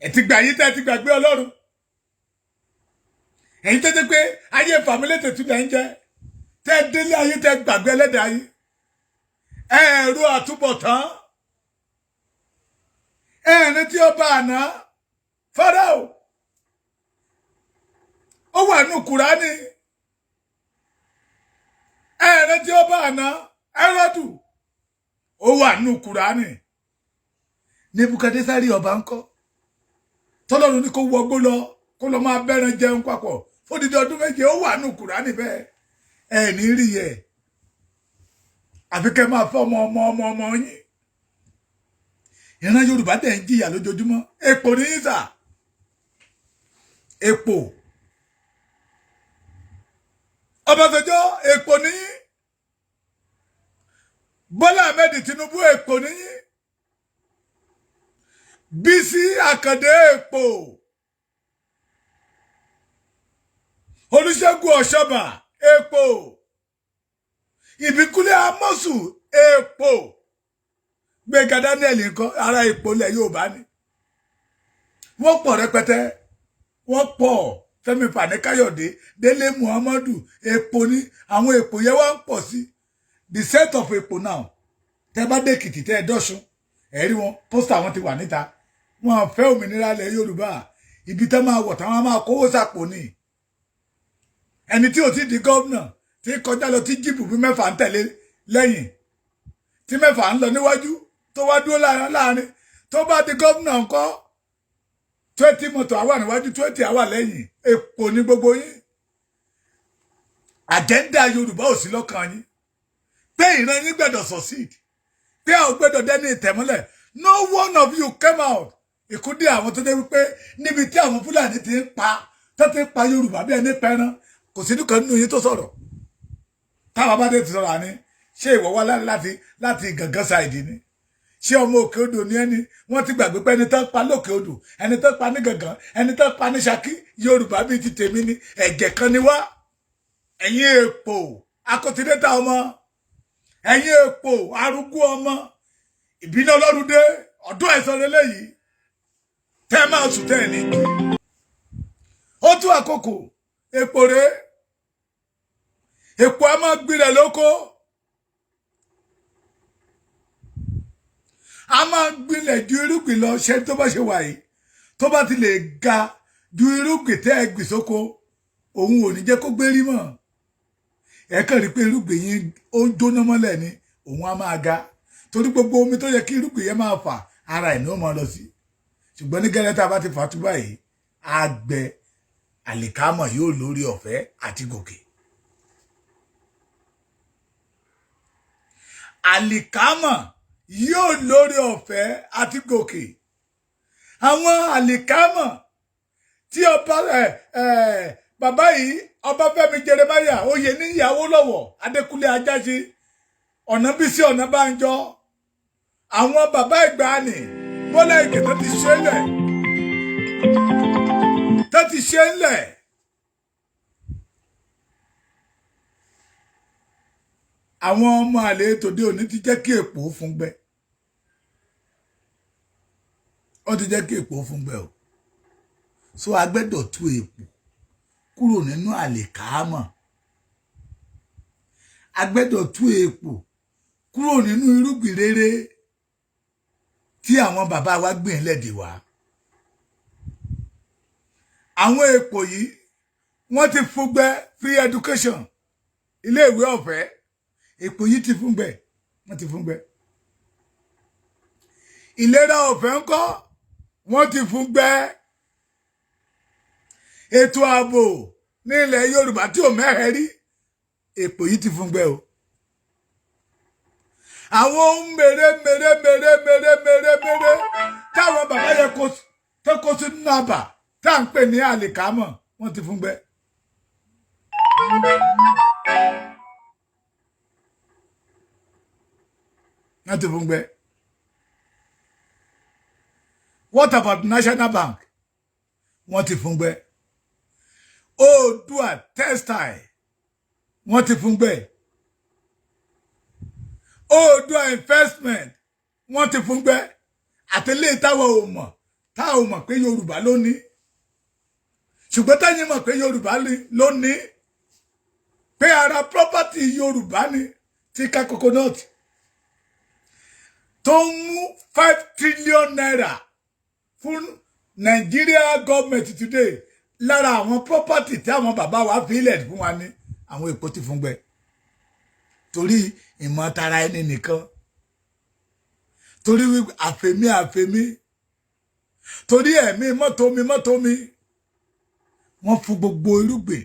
Ẹ̀ ti gbà yín tẹ́ ẹ ti gbàgbé Ọlọ́run. Ẹ̀yin tẹ́tẹ́ pé ayé fàmílétè tún lẹ́ ń jẹ́, tẹ́ délé ayé, tẹ́ gbàgbé ẹlẹ́dàá yín. Ẹ̀rọ àtúbọ̀tán ẹ̀rín tí ó bá àná Fáráò, ó wà nù Kùránì. Ẹ̀rín tí ó bá àná Hẹ́rọ́dù, ó wà nù Kùránì. Nebukadnesari ọba ńkọ́, tọ́lọ́run ní kó wọgbó lọ, kó lọ máa bẹ́ran jẹun papọ̀ fódìdí ọdún 7, ó wà nù Kùránì bẹ́ẹ̀. Ẹ̀ ní rí yẹ, àfi kẹ́ máa fọ́ ọmọ ọmọ ọmọ ọmọ yín. Ìran Yorùbá tẹ̀ ń jìyà lójoojúmọ́. Èpò ní yín sà, èpò. Ọbásanjọ́, èpò ní yín. Bọ́lá Ahmed Tinubu, èpò ní yín. Bísí Àkàndé, èpò. Olúṣẹ́gun Ọ̀ṣọ́bà, èpò. Ìbíkúnlé Amósù, èpò. Gbẹ̀ngà Daniel nǹkan, ara èpò ilẹ̀ Yorùbá ni. Wọ́n pọ̀ rẹpẹtẹ, wọ́n pọ̀. Fẹ́mi Fani Káyọ̀dé, Délé Muhammadu, èpò ni. Àwọn èpò yẹn wá ń pọ̀ sí, the set of èpò now. Tẹ́ bá dé Èkìtì, tẹ́ ẹ dọ́ṣun, ẹ rí wọn, poster wọn ti wà níta. Wọn fẹ́ òmìnira ilẹ̀ Yorùbá. Ibi tẹ́ máa wọ̀ táwọn máa kówó sàpò ni. Ẹni tí ò ti di gómìnà tí kọjá lọ, tí jíìpù bí 6 ń tẹ̀lé lẹ́yìn, tí 6 ń lọ níwájú, tó wá dúró láàrin. Tó bá di gómìnà ńkọ́? 20 mọ́tò àwà níwájú, 20 àwà lẹ́yìn. Èpò ní gbogbo yín. Agenda Yorùbá ò sí lọ́kàn yín, pé ìran yín gbọ́dọ̀ succeed, pé a ò gbọ́dọ̀ dẹ́ni ìtẹ̀mọ́lẹ̀. No one of you came out. Ìkúdí àwọn tó dé wípé níbi tí àwọn Fúlàní ti ń pa, tó ti ń pa Yorùbá bí ẹni pẹran, kò sí nìkan nínú yín tó sọ̀rọ̀. Táwọn bá dé ti sọ̀rọ̀, àní ṣé ìwọ wá láti Gàngán side ni? Ṣé ọmọ òkè odò ní ẹni? Wọ́n ti gbàgbé pé ẹni tó pa lókè odò, ẹni tó pa ní Gàngán, ẹni tó pa ní Ṣakí, Yorùbá bíi ti tèmi ni, ẹ̀jẹ̀ kan ni wá. Ẹ̀yin èpò akọtìlétà ọmọ, ẹ̀yin èpò arúgbó ọmọ, ìbínú Ọlọ́run dé. Ọdún ẹ̀sán lélẹ́yìí tẹ́ máa sùn tẹ́ ẹ̀ ní. Ó tún àkókò. Èpò rèé. Èpò a máa gbilẹ̀ lóko, a máa gbilẹ̀ ju irúgbìn lọ. Ṣé tó bá ṣe wà yìí, tó bá ti lè ga ju irúgbìn tẹ́ ẹ gbìn sóko, òun ò ní jẹ́ kó gbérí mọ́. Ẹ kàn rí pé irúgbìn yín ó ń jóná mọ́lẹ̀ ni. Òun á máa ga torí gbogbo omi tó yẹ kí irúgbìn yẹn máa fà, ara ẹ̀ ní ó máa lọ sí. Ṣùgbọ́n ní gẹ́lẹ́ tá a bá ti fà á tú báyìí, á gbẹ. Àlìkámọ̀ yóò lórí ọ̀fẹ́ àti gòkè. Àlìkámọ̀ yóò lórí ọ̀fẹ́ àti gòkè. Àwọn àlìkámọ̀ tí ọba ẹ ẹ bàbá yìí, Ọbáfẹ́mi Jeremiah oyè níyàwó lọ́wọ́, Adékúnlé Ajáṣin, Ọ̀nàbísí Ọ̀nàbánjọ, àwọn bàbá ìgbàanì, Bọ́lá Ìgè, tó ti ṣe lẹ̀, tó ti ṣe ńlẹ̀. Àwọn ọmọ àlè tòde òní ti jẹ́ kí èpò fún gbẹ. Ó ti jẹ́ kí èpò fún gbẹ o. So a gbẹ́dọ̀ tú èpò kúrò nínú àlìkámọ̀. A gbẹ́dọ̀ tú èpò kúrò nínú irúgbìn rere tí àwọn bàbá wa gbìn lẹ́dí wá. Àwọn èpò yìí, wọ́n ti fúngbẹ́. Free education, iléèwé ọ̀fẹ́, èpò yìí ti fúngbẹ́, wọ́n ti fúngbẹ́. Ìlera ọ̀fẹ́ ńkọ́? Wọ́n ti fúngbẹ́. Ètò ààbò ní ilẹ̀ Yorùbá tí ò mẹ́hẹ̀ rí, èpò yìí ti fúngbẹ́ o. Àwọn ohun mèrè mèrè mèrè mèrè mèrè mèrè táwọn bàbá yẹn tó kó sínú àbà tá à ń pè ní àlìkámọ̀, wọ́n ti fúngbẹ́. Wọ́n ti fúngbẹ́. What about National Bank? Wọ́n ti fúngbẹ́. Oòduà Textile, wọ́n ti fúngbẹ́. Oòduà Investment, wọ́n ti fúngbẹ́. Àtẹlẹ́ táwọn ò mọ̀, táwọn ò mọ̀ pé Yorùbá ló ní, ṣùgbọ́n táyìn mọ̀ pé Yorùbá ló ní, pé ara property Yorùbá ni Tika Coconut tó ń mú ₦5 trillion fún Nigeria government today. Lára àwọn property tí àwọn bàbá wa fi ilẹ̀ fún wa ní, àwọn èpò ti fún gbẹ torí ìmọ̀ tara ẹni nìkan, torí àfẹ̀mí àfẹ̀mí, torí ẹ̀mí mọ́tò mi mọ́tò mi. Wọ́n fún gbogbo irúgbìn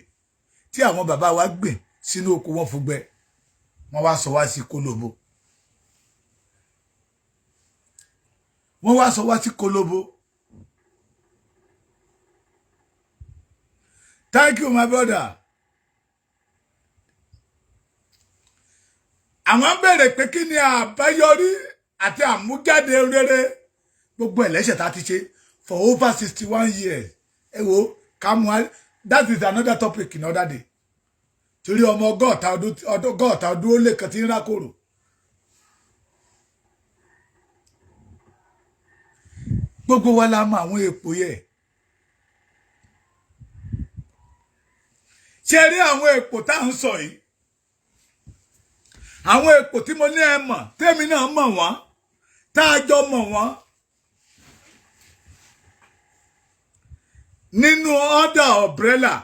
tí àwọn bàbá wa gbìn sínú oko, wọ́n fún gbẹ. Wọ́n wá sọ wá sí kólóbó, wọ́n wá sọ wá sí kólóbó. Thank you, my brother. Àwọn béèrè pé kí ni àbáyọrí àti àmújáde rere gbogbo ẹlẹ́ṣẹ̀ tá a ti ṣe for over 61 years? Ẹ wo kàmú, that is another topic in other day, torí ọmọ 60 ọdún, 60 ọdún ó lé kan tí ń rákòrò. Gbogbo wa la mọ àwọn èpò yẹ. Ṣe rí àwọn èpò tá à ń sọ yìí, àwọn èpò tí mo ní ẹ mọ̀, tèmi náà mọ̀ wọ́n, tá a jọ mọ̀ wọ́n nínú under umbrella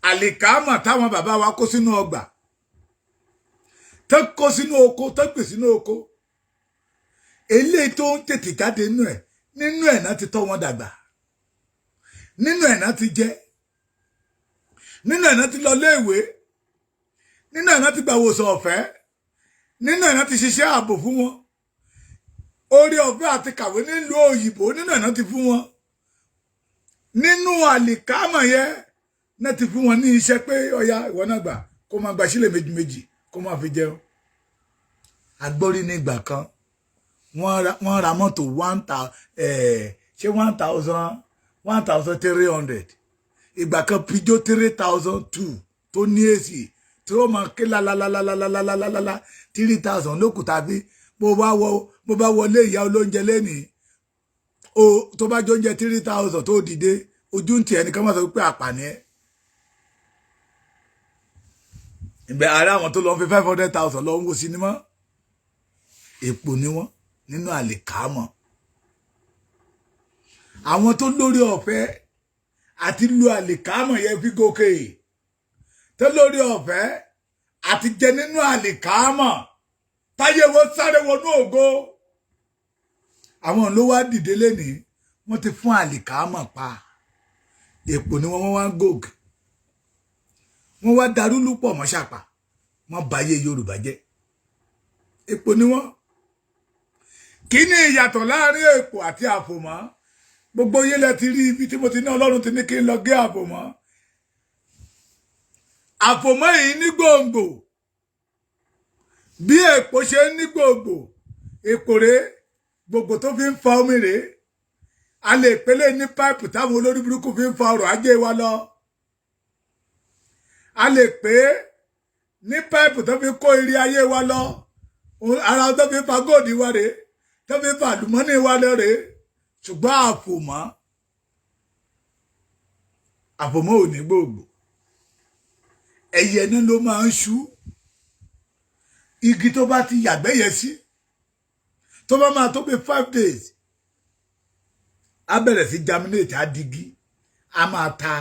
àlìkámà táwọn bàbá wa kó sínú ọgbà, tó kó sínú oko, tó gbè sínú oko, eléyìí tó ń tètè jáde nínú ẹ̀, nínú ẹ̀ náà ti tọ́ wọn dàgbà, nínú ẹ̀ náà ti jẹ́, nínú ẹ̀ náà ti lọ léèwé, nínú ẹ̀ náà ti gbà wòsàn ọ̀fẹ́, nínú ẹ̀ náà ti ṣiṣẹ́ ààbò fún wọn, orí ọ̀fẹ́ àti kàwé nílùú òyìnbó, nínú ẹ̀ náà ti fún wọn. Nínú àlìkámọ̀ yẹn náà ti fún wọn ní iṣẹ́ pé ọya, ìwọ náà gbà kó máa gba sílẹ̀ méjì méjì kó máa fi jẹun. Agbórí ní ìgbà kan, wọ́n ra mọ́tò one thousand, ṣé 1,000, 1,300. Ìgbà kan, Peugeot 3002 tó ní èsì tí ó máa ké lálálálálálálálá, 3,000 lókùn. Tàbí bó bá wọlé ìyá olóúnjẹ lẹ́nìí o, tó bá jẹ oúnjẹ 3,000 tó dìde. Ojú ń tì ẹnìkan máa sọ pé àpàní ẹ. Ìgbẹ́ ara àwọn tó lọ fi 500,000 lọ ń wo sinimá, èpò ni wọ́n nínú àlìkámọ̀. Àwọn tó lórí ọ̀fẹ́ àti lu àlìkámọ̀ yẹn fi gòkè, tó lórí ọ̀fẹ́ àti jẹ nínú àlìkámọ̀, táyé wọn sáré wọnú ògo, àwọn ló wá dìde lénìí. Wọ́n ti fún àlìkámọ̀ pa. Èpò ni wọ́n. Wá ń gòkè, wọ́n wá darúlù pọ̀ mọ́ ṣàpà, wọ́n bayé Yorùbá jẹ́. Èpò ni wọ́n. Kí ni ìyàtọ̀ láàrin èpò àti àfòmọ́? Gbogbo yín lẹ ti rí ibi tí mo ti ní Ọlọ́run ti ní kí n lọ gé àfòmọ́. Àfòmọ́ yìí ní gbòǹgbò bí èpò ṣe ń ní gbòǹgbò. Èpò rèé, gbogbo tó fi ń fa omi rèé. A lè pélé ní páìpù táwọn olórí burúkú fi ń fa ọrọ̀ ajé wa lọ. A lè pè é ní páìpù tó fi kó ire ayé wa lọ. Ara tó fi ń fa gold wa rèé, tó fi ń fa àlùmọ́nì wa lọ rèé. Ṣùgbọ́n àfòmọ́ ò ní gbòǹgbò. Ẹyẹ náà ló máa ń ṣú. Igi tó bá ti yàgbẹ́ yẹn sí, tó bá máa tó bí 5 days, á bẹ̀rẹ̀ sí germinate, á digi, á máa ta,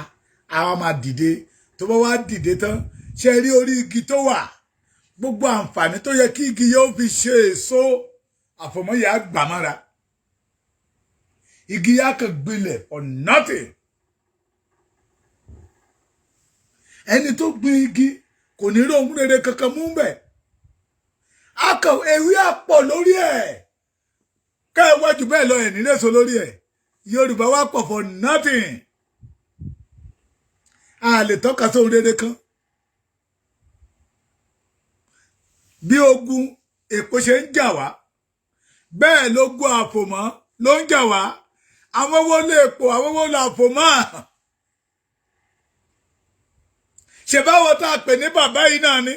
á wá máa dìde. Tó bá wá dìde tán, ṣe rí orí igi tó wà, gbogbo àǹfààní tó yẹ kí igi yóò fi ṣe èso, àfòmọ́ yẹn á gbà mọ́ra. Igi yá kàn gbilẹ̀ for nothing. Ẹni tó gbin igi kò ní rí ohun rere kankan mú bẹ̀. Akọ ewé àpọ̀ lórí ẹ̀, ká ẹ wájú bẹ́ẹ̀ lọ, ẹ̀ nílẹ̀sọ lórí ẹ̀. Yorùbá wá pọ̀ for nothing. A lè tọ́ka sóhun rere kan. Bí ogun èpò ṣe ń jà wá, bẹ́ẹ̀ lógun àfòmọ́ ló ń jà wá. Àwọn wo lè pò? Àwọn wo lè àfòmọ́? Ṣe báwo tá a pè ní bàbá yìí náà ni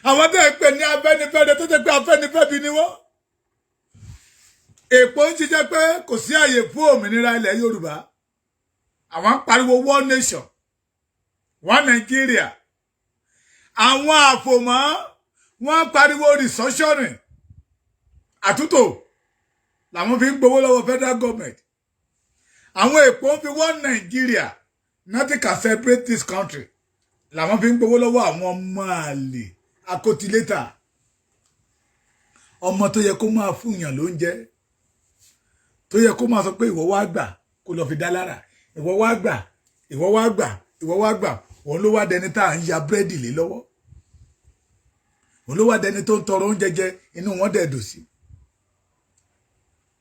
àwọn tẹ́ ẹ pè ní Afẹ́nifẹ́re, tó jẹ́ pé Afẹ́nifẹ́bi ni wọ́n. Èpò ń ṣiṣẹ́ pé kò sí àyè fún òmìnira ilẹ̀ Yorùbá. Àwọn ń pariwo one nation, one Nigeria. Àwọn àfòmọ́, wọ́n ń pariwo restructuring, àtúntò làwọn fi ń gbowó lọ́wọ́ federal government. Àwọn èpò ń fi one Nigeria, nothing can separate this country, làwọn fi ń gbowó lọ́wọ́ àwọn ọmọ àlè akótilétà. Ọmọ tó yẹ kó máa fúnyàn lóúnjẹ, tó yẹ kó máa sọ pé ìwọ wá gbà, kó lọ fi dá lára, ìwọ wá gbà, ìwọ wá gbà, ìwọ wá gbà, òun ló wá dẹni tá à ń ya búrẹ́dì lé lọ́wọ́. Òun ló wá dẹni tó ń tọrọ oúnjẹ jẹ. Inú wọn dẹ̀ dùn sí,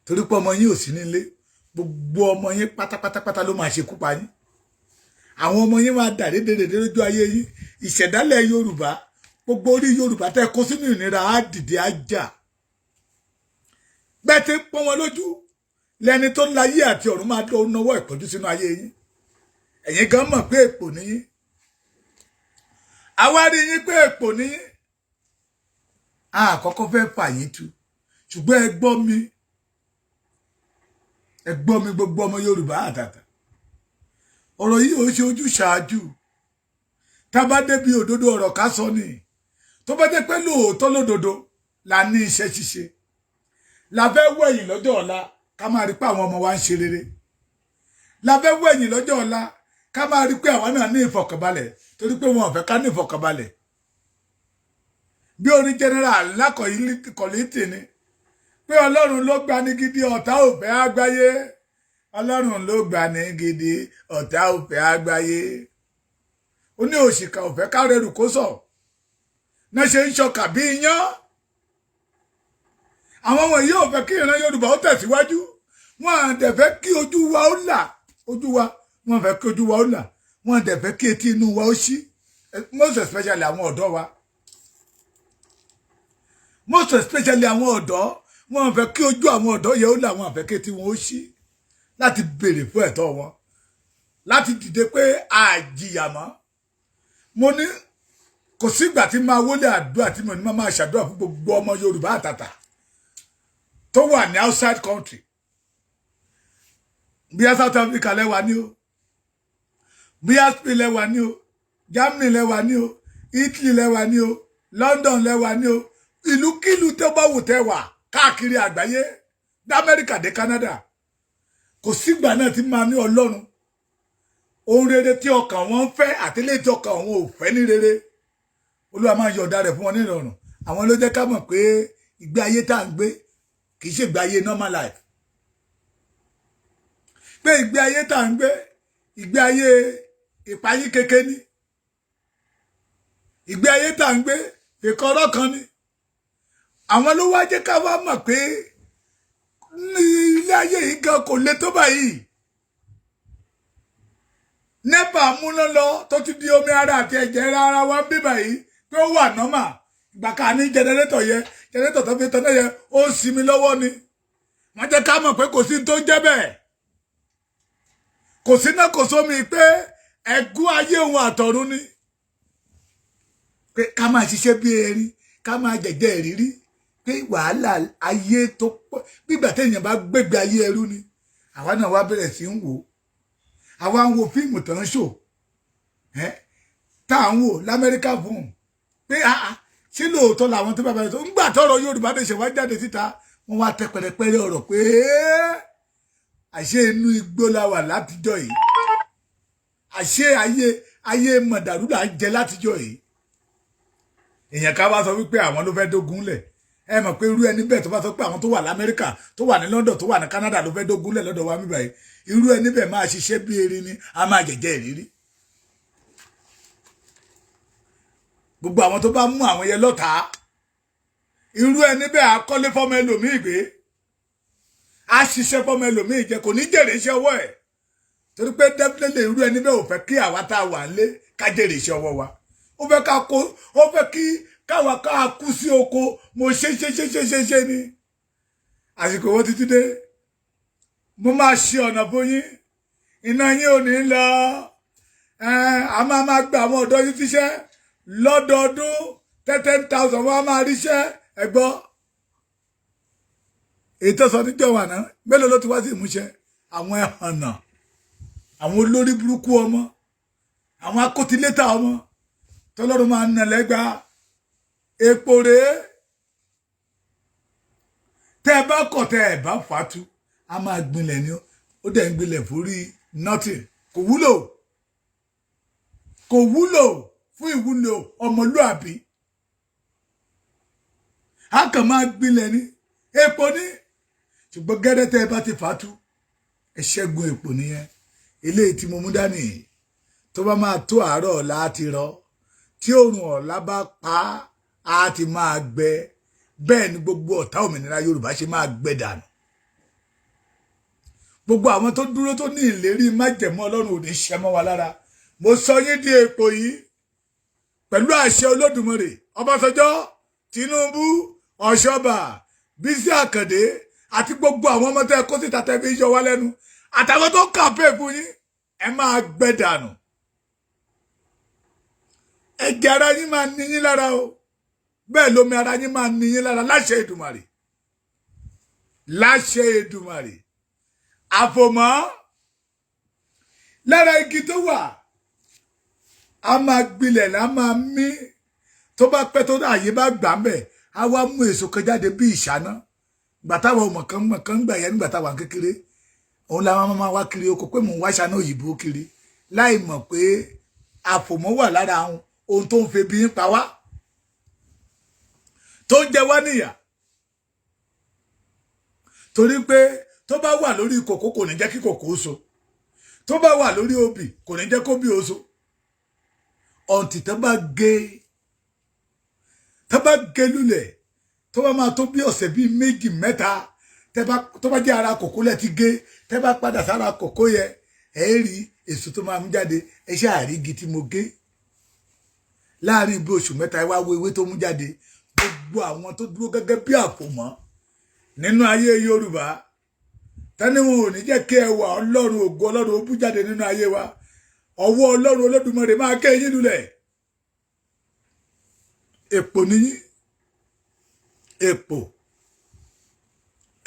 torí pé ọmọ yín ò sí nílé. Gbogbo ọmọ yín pátápátápátá ló máa ṣekú pa yín. Àwọn ọmọ yín máa dà dédédédé lójú ayé yín. Ìṣẹ̀dálẹ̀ Yorùbá, gbogbo orí Yorùbá tẹ́ kó sínú ìnira, á dìde, á jà. Bẹ́ẹ̀ tí ń pọ́n wọn lójú, lẹni tó láyé àti ọ̀run máa dán náwó ìpọ́njú sínú ayé yín. Ẹ̀yin gan mọ̀ pé èpò níyín. Àwa rí yín pé èpò níyín. Àkọ́kọ́ fẹ́ fà yín tu, ṣùgbọ́n ẹ gbọ́ mi, ẹ gbọ́ mi, gbogbo ọmọ Yorùbá àtàtà, ọ̀rọ̀ yìí ò ṣe ojú ṣáájú. Tá bá débi òdodo ọ̀rọ̀, ká sọ ni. Tó bá jẹ́ pé lóòótọ́ lódodo la ní iṣẹ́ ṣíṣe, la fẹ́ wẹ̀yìn lọ́jọ́ ọ̀la, ká máa rí pé àwọn ọmọ wa ń ṣe rere, la fẹ́ wẹ̀yìn lọ́jọ́ ọ̀la, ká máa rí pé àwa náà ní ìfọ̀kànbalẹ̀, torí pé wọn ò fẹ́ ká ní ìfọ̀kànbalẹ̀. Bí orin General Lákọ̀ọ́lítì ni pé Ọlọ́run ló gba ní gidi, ọ̀tá ò fẹ́ àgbáyé. Ọlọ́run ló gbà ní gidi, ọ̀tá ò fẹ́ àgbáyé. Ó ní òṣìkà ò fẹ́ kárẹ̀rù kó sọ̀ náà ṣe ń ṣọkà bí iyán. Àwọn wọ̀nyí ò fẹ́ kí ìran Yorùbá ó tẹ̀síwájú. Wọn à dẹ̀ fẹ́ kí ojú wa ó là. Ojú wa, wọn fẹ́ kí ojú wa ó là. Wọn à dẹ̀ fẹ́ kí etí inú wa ó ṣí, most especially àwọn ọ̀dọ́ wa, most especially àwọn ọ̀dọ́. Wọn fẹ́ kí ojú àwọn ọ̀dọ́ yẹn ó là. Wọn fẹ́ kí etí wọn ó ṣí láti béèrè fún ẹ̀tọ́ wọn, láti dìde pé àjìyà mọ́. Mo ní kò sígbà tí máa wọlé àdúrà tí mo ní máa ṣàdúrà fún gbogbo ọmọ Yorùbá àtàtà tó wà ní outside country. Bíyá South Africa lẹ́wà ní o, bíyá Spain lẹ́wà ní o, Germany lẹ́wà ní o, Italy lẹ́wà ní o, London lẹ́wà ní o, ìlúkílù tó bá wù tẹ́ wà káàkiri àgbáyé, d'Amẹ́ríkà dé Canada, kò sígbà náà tí máa ní Ọlọ́run ohun rere tí ọkàn wọn ń fẹ́ àti ilé tí ọkàn wọn ò fẹ́ ní rere, Olúwa máa yọ̀ọ̀da rẹ̀ fún wọn ní ìrọ̀rùn. Àwọn ló jẹ́ ká mọ̀ pé ìgbé ayé tá à ń gbé kì í ṣe ìgbé ayé normal life, pé ìgbé ayé tá à ń gbé, ìgbé ayé ìpayín keke ni. Ìgbé ayé tá à ń gbé, ìkọrọ kan ni. Àwọn ló wá jẹ́ ká wá mọ̀ pé ní ilé ayé yìí gan kò le tó báyìí. NEPA múná lọ tó ti di omi ara àti ẹ̀jẹ̀ ara wa ń bí báyìí pé ó wà normal. Ìgbà ká ní generator yẹ, generator tó fi tọ́ná yẹ, ó ń sinmi lọ́wọ́ ni. Wọ́n jẹ́ ká mọ̀ pé kò sí ní tó ń jẹ́ bẹ́ẹ̀, kò sí náà, kò sómi, pé ẹ̀gún ayé òun àtọ̀run ni, pé ká máa ṣiṣẹ́ bí erin, ká máa jẹ̀jẹ̀ ìrírí, pé wàhálà ayé tó pọ̀ gbígbà téèyàn bá gbégbé ayé ẹrú ni. Àwa náà wá bẹ̀rẹ̀ sí ń wò ó. Àwa ń wo fíìmù tó ń ṣò ẹ́ tá à ń wò l'Amẹ́ríkà fún un pé àá ṣé lóòótọ́ làwọn tó bàbá rẹ̀ tó ń gbà tọrọ Yorùbá lè ṣe wá jáde síta, wọ́n wá tẹ pẹ̀rẹ̀pẹ̀rẹ̀ ọ̀rọ̀ pé àṣé inú igbó la wà látijọ́ yìí, àṣé ayé mọ̀dàrú là ń jẹ látijọ́ yìí. Èèyàn ká wá sọ wípé àwọn ló fẹ́ dógun lẹ̀. Ẹ mọ̀ pé irú ẹni bẹ́ẹ̀ tó bá sọ pé àwọn tó wà l'Amẹ́ríkà, tó wà ní London, tó wà ní Canada ló fẹ́ dógun lẹ̀ lọ́dọ̀ wa mí báyìí, irú ẹni bẹ́ẹ̀ máa ṣiṣẹ́ bí erin ni, a máa jẹ̀jẹ̀ ìrírí. Gbogbo àwọn tó bá mú àwọn yẹn lọ́tàá, irú ẹni bẹ́ẹ̀ akọ́lé fọ́mọ ẹlòmíì gbé, á ṣiṣẹ́ fọ́mọ ẹlòmíì jẹ, kò ní jèrè iṣẹ́ ọwọ́ ẹ̀, torí pé definitely irú ẹni bẹ́ẹ̀ ò fẹ́ kí àwa tá a wà nílé ká jèrè iṣẹ́ ọwọ́ wa. Ó fẹ́ ká kó, ó fẹ́ kí káwa ká kú sí oko. Mo ṣe ṣe ṣe ṣe ṣe ṣe ni àsìkò owó títí dé. Mo máa ṣe ọ̀nà fún yín, iná yín ò ní lọ. A máa gba àwọn ọ̀dọ́ yín síṣẹ́ lọ́dọọdún, 10,000 wọ́n á máa ríṣẹ́. Ẹ gbọ́ èyí tó sọ níjọ́ wà náà, mélòó ló ti wá sí ìmúṣẹ? Àwọn ẹ̀hànà, àwọn olórí burúkú ọmọ, àwọn akótilétà ọmọ tọ́lọ́run máa ń nà lẹ́gbàá. Epo rèé, tẹ́ ẹ bá kọ̀, tẹ́ ẹ bá fàtú, a máa gbinlẹ̀ ni. Ó dẹ̀ ń gbinlẹ̀ fórí nothing. Kò wúlò, kò wúlò fún ìwúlò ọmọlúàbí. A kàn máa gbilẹ̀ ní epo ní. Ṣùgbọ́n gẹ́rẹ́ tẹ́ ẹ bá ti fàtú, ẹ ṣẹ́gun epo nìyẹn. Eléyìí tí mo mú dání, tó bá máa tó àárọ̀ ọ̀la, á ti rọ. Tí òòrùn ọ̀la bá pa á, ti máa gbẹ. Bẹ́ẹ̀ ni gbogbo ọ̀tá òmìnira Yorùbá ṣe máa gbẹ dànù. Gbogbo àwọn tó dúró, tó ní ìlérí májẹ̀mú Ọlọ́run ò ní ṣẹ mọ́ wa lára. Mo sọ yín di èpò yìí pẹ̀lú àṣẹ Olódùmarè. Ọbásanjọ́, Tinubu, Ọ̀ṣọ́bà, Bísí Àkàndé àti gbogbo àwọn ọmọ tẹ́ kó síta tẹ́ fi yọ wá lẹ́nu àtàwọn tó kàpé fún yín, ẹ máa gbẹ dànù. Ẹ̀jẹ̀ ara yín máa ní yín lára o, bẹ́ẹ̀ lómi ara yín máa ní yín lára láṣẹ Èdùmàrè, láṣẹ Èdùmàrè. Àfòmọ́ lára igi tó wà, a máa gbilẹ̀, là máa mí. Tó bá pẹ́, tó àyè bá gbà ń bẹ̀, á wá mú èso kan jáde bí ìṣáná. Gbà táwọn ọmọ kan mọ̀ kan gbà yẹn, nígbà táwọn kékeré, òun làwọn máa wá kiri oko pé mò ń wá ṣáná òyìnbó kiri, láì mọ̀ pé àfòmọ́ wà lára àwọn ohun tó ń febi ń pa wá, tó ń jẹ wá níyà. Torí pé tó bá wà lórí kòkó, kò ní jẹ́ kí kòkó so. Tó bá wà lórí obì, kò ní jẹ́ kó bí ó so. Ọ̀ǹtì tó bá gé lulẹ̀, tó bá máa tó bí ọ̀sẹ̀ bíi méjì mẹ́ta, tó bá jẹ́ ara kòkó lẹ ti gé, tẹ́ bá padà sára kòkó yẹ, ẹ rí èso tó máa mú jáde. Ẹ ṣáà rí igi tí mo gé láàrin bí oṣù 3, ẹ wá wo ewé tó mú jáde. Gbogbo àwọn tó dúró gẹ́gẹ́ bí àfòmọ́ nínú ayé Yorùbá, tẹ́ni wọn ò ní jẹ́ kí ẹwà Ọlọ́run, ògo Ọlọ́run ó bú jáde nínú ayé wa, ọwọ́ Ọlọ́run Olódùmarè máa ké yín lulẹ̀. Èpò níyín, èpò,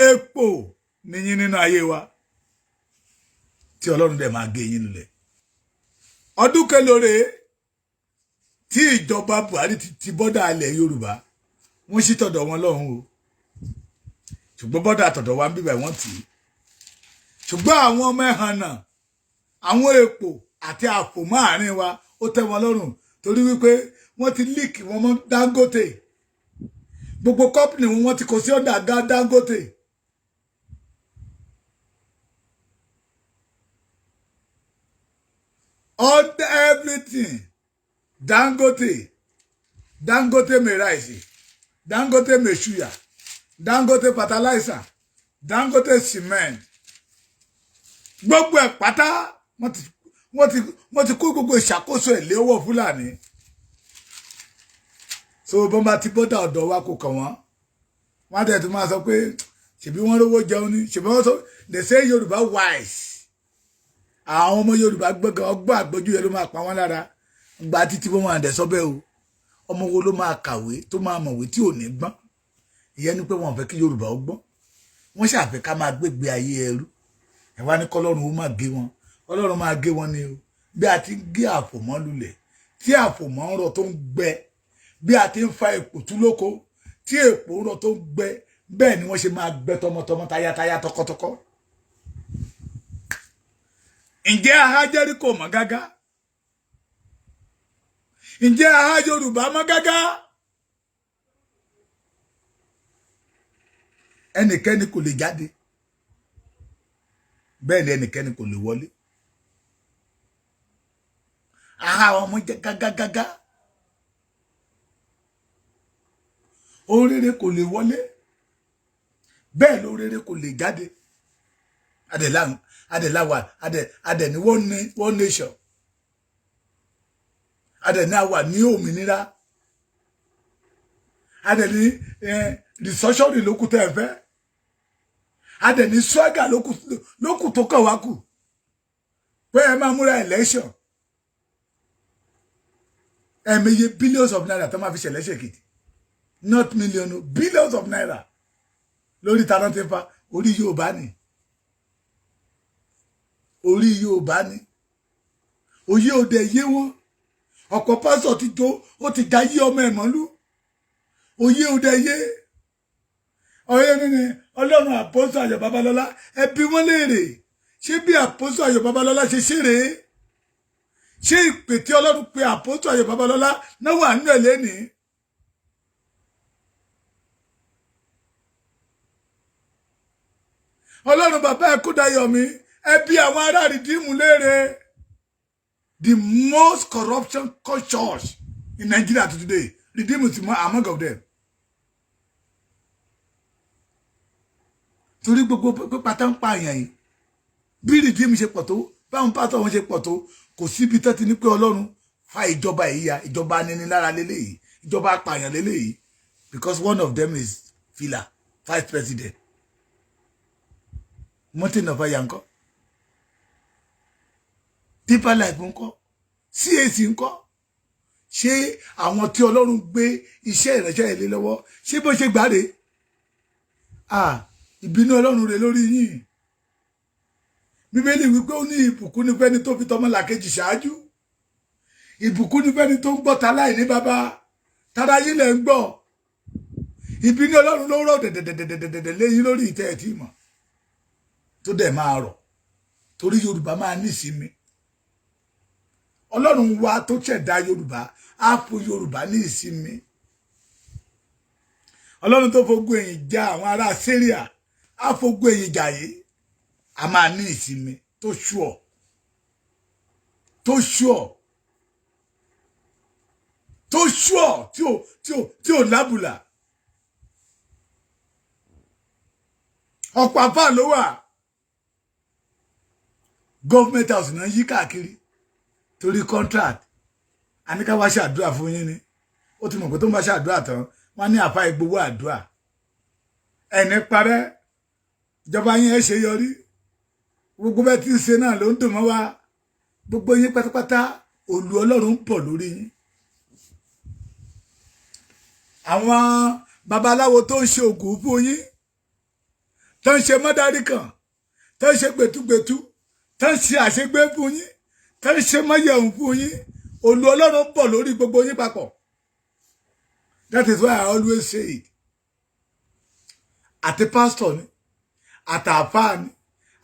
èpò níyín nínú ayé wa. Tí Ọlọ́run dẹ̀ máa gé yín lulẹ̀. Ọdún kelóore tí ìjọba Buhari ti border ilẹ̀ Yorùbá, wọ́n sì tọ̀dọ̀ wọn lọ́hùn o, ṣùgbọ́n border tọ̀dọ̀ wa ń bíbẹ̀ wọ́n tì í. Ṣùgbọ́n àwọn ọmọ ẹ̀hànà, àwọn èpò àti àpò àárín wa, ó tẹ́ wọn lọ́rùn torí wípé wọ́n ti link wọn mọ́ Dangote. Gbogbo company wọn, wọ́n ti kó sí ọ̀dà Dangote. Under everything Dangote, Dangote mai rice, Dangote mai suya, Dangote fertilizer, Dangote cement, gbogbo ẹ̀ pátá, wọ́n ti kó gbogbo ìṣàkóso ẹ̀ lé ọwọ́ Fúlàní. So bọ́n bá ti border ọ̀dọ̀ wa, kò kàn wọ́n. Wọ́n á tẹ̀ tó máa sọ pé ṣèbí wọ́n rówó jẹun ni, ṣèbí wọ́n sọ. They say Yorùbá wise. Àwọn ọmọ Yorùbá gbọ́ngàn, ọgbọ́n àgbọ́jú yẹn ló máa pa wọ́n lára gba títí wọ́n máa dẹ̀ sọ bẹ́ẹ̀ o. Ọmọ wo ló máa kàwé tó máa mọ̀wé tí ò ní gbọ́n? Ìyẹn ni pé wọ́n fẹ́ kí Yorùbá ó gbọ́n, wọ́n ṣàfẹ́ ká máa gbégbé ayé ẹrú. Ẹ wá ní kọ́lọ́run ó máa gé wọn. Ọlọ́run máa gé wọn ni o. Bí a ti ń gé àfòmọ́ lulẹ̀, tí àfòmọ́ ń rọ tó ń gbẹ, bí a ti ń fa èpò tú lóko, tí èpò ń rọ tó ń gbẹ, bẹ́ẹ̀ ni wọ́n ṣe máa gbẹ tọmọtọmọ, tayátayá, tọkọtọkọ. Ǹjẹ́ aha Jẹ́ríkò mọ́ gágá? Ǹjẹ́ aha Yorùbá mọ́ gágá? Ẹnikẹ́ni kò lè jáde, bẹ́ẹ̀ ni ẹnikẹ́ni kò lè wọlé. Aha àwọn ọmọ jẹ́ gágágágá. Ohun rere kò lè wọlé, bẹ́ẹ̀ ló rere kò lè jáde. Adẹ̀láwà adẹ̀ ní one nation, adẹ̀ ní àwà ní òmìnira, adẹ̀ ní restructuring lókù tẹ́ ẹ fẹ́, adẹ̀ ní swagger lókù tó kàn wá kù pé ẹ máa múra election. Ẹ̀ẹ̀mẹyẹ billions of naira tó máa fi ṣe election Èkìtì, not million, billions of naira, lórí ta náà ti ń fa orí Yorùbá ni, orí Yorùbá ni. Òye òde yé wọn. Ọ̀pọ̀ pásọ̀ ti jó, ó ti já yí ọmọ ẹ̀ mọ́lú. Òye òde yé ọ̀rẹ́ nínú Ọlọ́run. Àpọ́sù Ayọ̀ Babalọ́lá, ẹ bi wọ́n léèrè, ṣé bí àpọ́sù Ayọ̀ Babalọ́lá ṣe ṣeré? Ṣé ìpè tí Ọlọ́run pe àpọ́sù Ayọ̀ Babalọ́lá náà wà nínú ẹ̀ lẹ́nìí? Ọlọ́run bàbá ẹ̀ kúdayọ̀ mi, ẹ bi àwọn ará Redeem léèrè. The most corruption church in Nigeria today, Redeem is among of them. Torí gbogbo pípa tó ń pààyàn yìí, bí Redeem ṣe pọ̀ tó, báwọn pásítọ̀ wọn ṣe pọ̀ tó, kò síbi tó ti ní pé Ọlọ́run fa ìjọba yìí ya. Ìjọba aninilára lélẹ́yìí, ìjọba apààyàn lélẹ́yìí, because one of them is Fila, vice president. Mountain of Fire ńkọ́? Deeper Life ńkọ́? CAC ńkọ́? Ṣé àwọn tí Ọlọ́run gbé iṣẹ́ ìránṣẹ́ yìí lé lọ́wọ́, ṣé bó ṣe gbàre? Ah, ìbínú Ọlọ́run rẹ̀ lórí yín. Bíbélì wípé ó ní ìbùkún ní fẹ́ni tó fi tọmọlàkejì ṣáájú, ìbùkún ní fẹ́ni tó ń gbọ́ ta láì ní bàbá. Tara yín lẹ̀ ń gbọ́. Ìbínú Ọlọ́run ló rọ̀ dẹ̀dẹ̀dẹ̀dẹ̀dẹ̀ léyìn lórí ìtẹ́ ẹ̀ tí mọ̀ tó dẹ̀ máa rọ̀, torí Yorùbá máa ní ìsinmi. Ọlọ́run wa tó ṣẹ̀dá Yorùbá á fún Yorùbá ní ìsinmi. Ọlọ́run tó fogun ẹ̀yìn já àwọn ará Syria á fogun ẹ̀yìn jà yìí. A máa ní ìsinmi tó sure, tó sure, tó sure, tí ò lábùlà. Ọ̀pọ̀ àfáà ló wà government house náà yí káàkiri torí contract. Àníká wá ṣàdúrà fún yín ni. Ó ti mọ̀ pé tó ń bá ṣàdúrà tán, wọ́n ní àfa ìgbowó àdúrà ẹni parẹ́. Ìjọba yín ẹ ṣe yọrí. Gbogbo bẹ́ẹ̀ tí ń ṣe náà ló ń dùn mọ́ wa. Gbogbo yín pátápátá, òlù Ọlọ́run ń bọ̀ lórí yín. Àwọn babaláwo tó ń ṣe ògùn fún yín, tó ń ṣe mọ́dárí kan, tó ń ṣe gbẹ̀túgbẹ̀tú. Tẹ́ ń ṣe àṣegbé fún yín, tẹ́ ń ṣe mọ́yẹ̀hún fún yín, òlù Ọlọ́run bọ̀ lórí gbogbo yín papọ̀. That is why I always say it, àti pásítọ̀ ni, àtàfáà ni,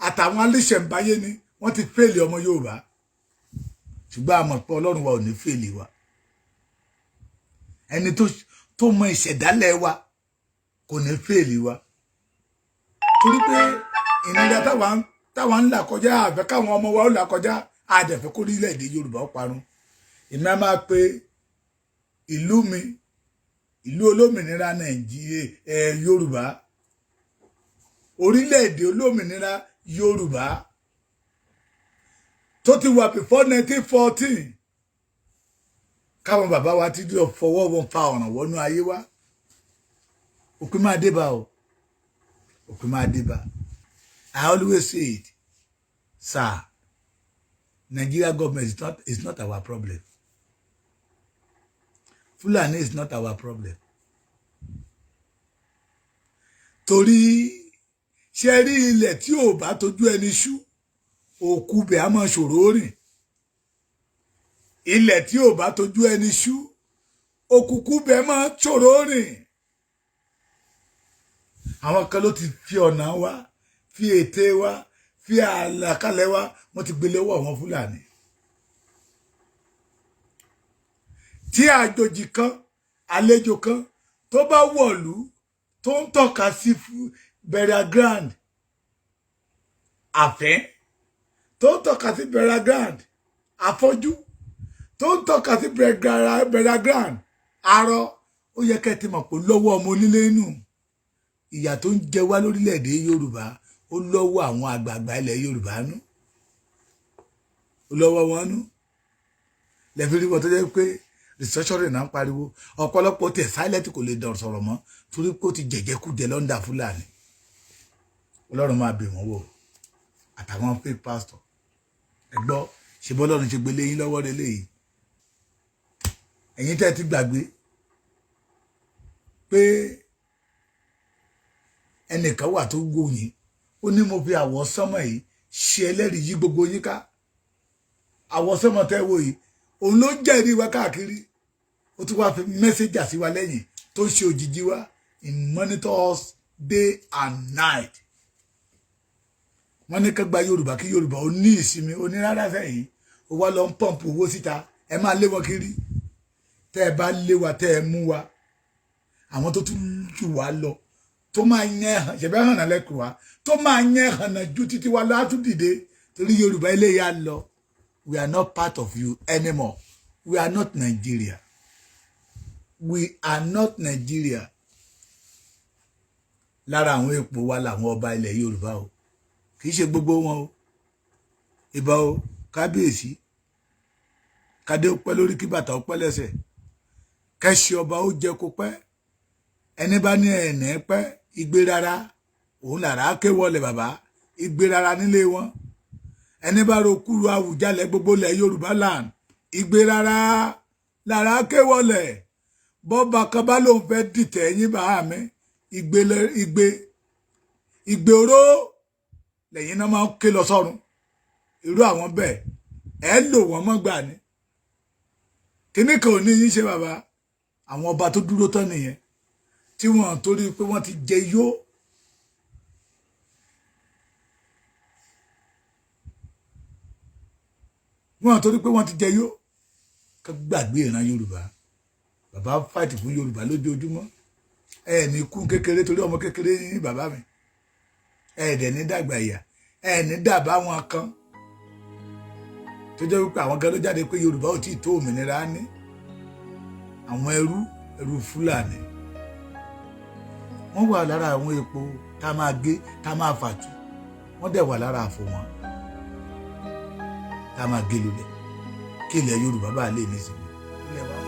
àtàwọn aléṣẹ̀ǹbáyé ni, wọ́n ti fail ọmọ Yorùbá, ṣùgbọ́n a mọ̀ pé Ọlọ́run wa ò ní fail wa. Ẹni tó mọ ìṣẹ̀dálẹ̀ wa kò ní fail wa, torí pé ìnira táwa ń là kọjá, àfẹ́ káwọn ọmọ wa ó là kọjá, àdẹ̀fẹ́ kó orílẹ̀-èdè Yorùbá ó parun. Èmi á máa pe ìlú mi, ìlú olómìnira Nàìjíríà ẹ Yorùbá, orílẹ̀-èdè olómìnira Yorùbá tó ti wà before 1914, káwọn bàbá wa ti lọ fọwọ́ wọn fa ọ̀ràn wọnú ayé wa. Òpin máa dé bá o, òpin máa dé bá. I always say it, sir, Nigeria government is not our problem. Fulani is not our problem. Torí ṣe rí, ilẹ̀ tí ò bá tójú ẹni ṣú, òkú bẹ̀ á máa ṣòro rìn. Ilẹ̀ tí ò bá tójú ẹni ṣú, òkùnkùn bẹ̀ máa ṣòro rìn. Àwọn kan ló ti fi ọ̀nà wa, fi ète wa, fi àlàkalẹ̀ wa, wọ́n ti gbélé ọwọ́ àwọn Fúlàní. Tí àjòjì kan, àlejò kan tó bá wọ̀lú, tó ń tọ́ka sí burial ground àfẹ́, tó ń tọ́ka sí burial ground àfọ́jú, tó ń tọ́ka sí burial ground arọ, ó yẹ kẹ́ ti mọ̀ pé lọ́wọ́ ọmọ onílé nù. Ìyà tó ń jẹ wá lórílẹ̀‐èdè Yorùbá, ó lọ́wọ́ àwọn àgbààgbà ilẹ̀ Yorùbá nú, ó lọ́wọ́ wọn nú. Lẹ́fi rí wọn tó jẹ́ pé restructuring náà ń pariwo. Ọ̀pọ̀lọpọ̀ tẹ̀ silent, kò lè dọ̀rọ̀ sọ̀rọ̀ mọ́, torí pé ó ti jẹ̀jẹ̀kújẹ lọ́ndà Fúlàní. Ọlọ́run máa bẹ̀ wọ́n wò, àtàwọn fake pastor. Ẹ gbọ́, ṣe bọ́lọ́run ṣe gbélé yín lọ́wọ́ rẹ léyìí. Ẹ̀yin tẹ́ ti gbàgbé pé ẹnìkan wà tó wò yín, ó ní mo fi àwọ̀ sánmọ̀ yìí ṣe ẹlẹ́rìí yí gbogbo yín ká. Àwọ̀ sánmọ̀ tẹ́ wò yìí, òun ló ń jẹ́rìí wa káàkiri. Ó tún wá fi mẹ́sẹ̀jà sí wa lẹ́yìn tó ń ṣe òjijì wa in monitor us day and night. Wọ́n ní ká gba Yorùbá, kí Yorùbá ó ní ìsinmi onírárá sẹ́yìn. Ó wá lọ ń pump owó síta, ẹ máa lé wọn kiri. Tẹ́ ẹ bá lé wa, tẹ́ ẹ mú wa, àwọn tó tún jù wá lọ, tó máa yẹn ṣẹ̀bẹ́ hànà lẹ́kùn wa, tó máa yẹn hànà ju títí wa látún dìde, torí Yorùbá eléyà lọ. We are not part of you anymore. We are not Nigeria, we are not Nigeria. Lára àwọn ipò wa làwọn ọba ilẹ̀ Yorùbá o, kì í ṣe gbogbo wọn o. Ìbà o, kábíyèsí. Kádé ó pẹ́ lórí, kí bàtà ó pẹ́ lẹ́sẹ̀, kẹ́sì ọba ó jẹ kó pẹ́. Ẹni bá ní ẹ̀nẹ́ pẹ́, igbe rárá òun làrá ké wọlé bàbá, igbe rárá nílé wọn. Ẹni bá ro kúrú Àwùjalẹ̀ gbogbo ilẹ̀ Yorùbá land, igbe rárá làrá ké wọlé. Bọ́ba kan bá lóun fẹ́ dìtẹ̀ ẹ̀yìn bàá mi, igbe igbe igbe oró lẹ́yìn náà máa ń ké lọ sọ́run. Irú àwọn bẹ́ẹ̀, ẹ lò wọ́n mọ́ gbà ní kíní kan ò ní yín ṣe bàbá. Àwọn ọba tó dúró tán nìyẹn, tí wọ́n torí pé wọ́n ti jẹ yó. Wọ́n torí pé wọ́n ti jẹ yó ká gbàgbé ìran Yorùbá. Bàbá fight fún Yorùbá lójoojúmọ́. Ẹ ní kú kékeré, torí ọmọ kékeré ní bàbá mi. Ẹ dẹ̀ ní dàgbà ìyà, ẹ ní dàbá wọn kan tó jẹ́ wípé àwọn kan ló jáde pé Yorùbá ò tí ì tó òmìnira ní. Àwọn ẹrú ẹrú Fúlàní, wọ́n wà lára àwọn epo tá a máa gé, tá a máa fàtú. Wọ́n dẹ̀ wà lára àfò wọn tá a máa gé lulẹ̀, kí ilẹ̀ Yorùbá bá lè ní ìsinmi. Ilẹ̀ wa.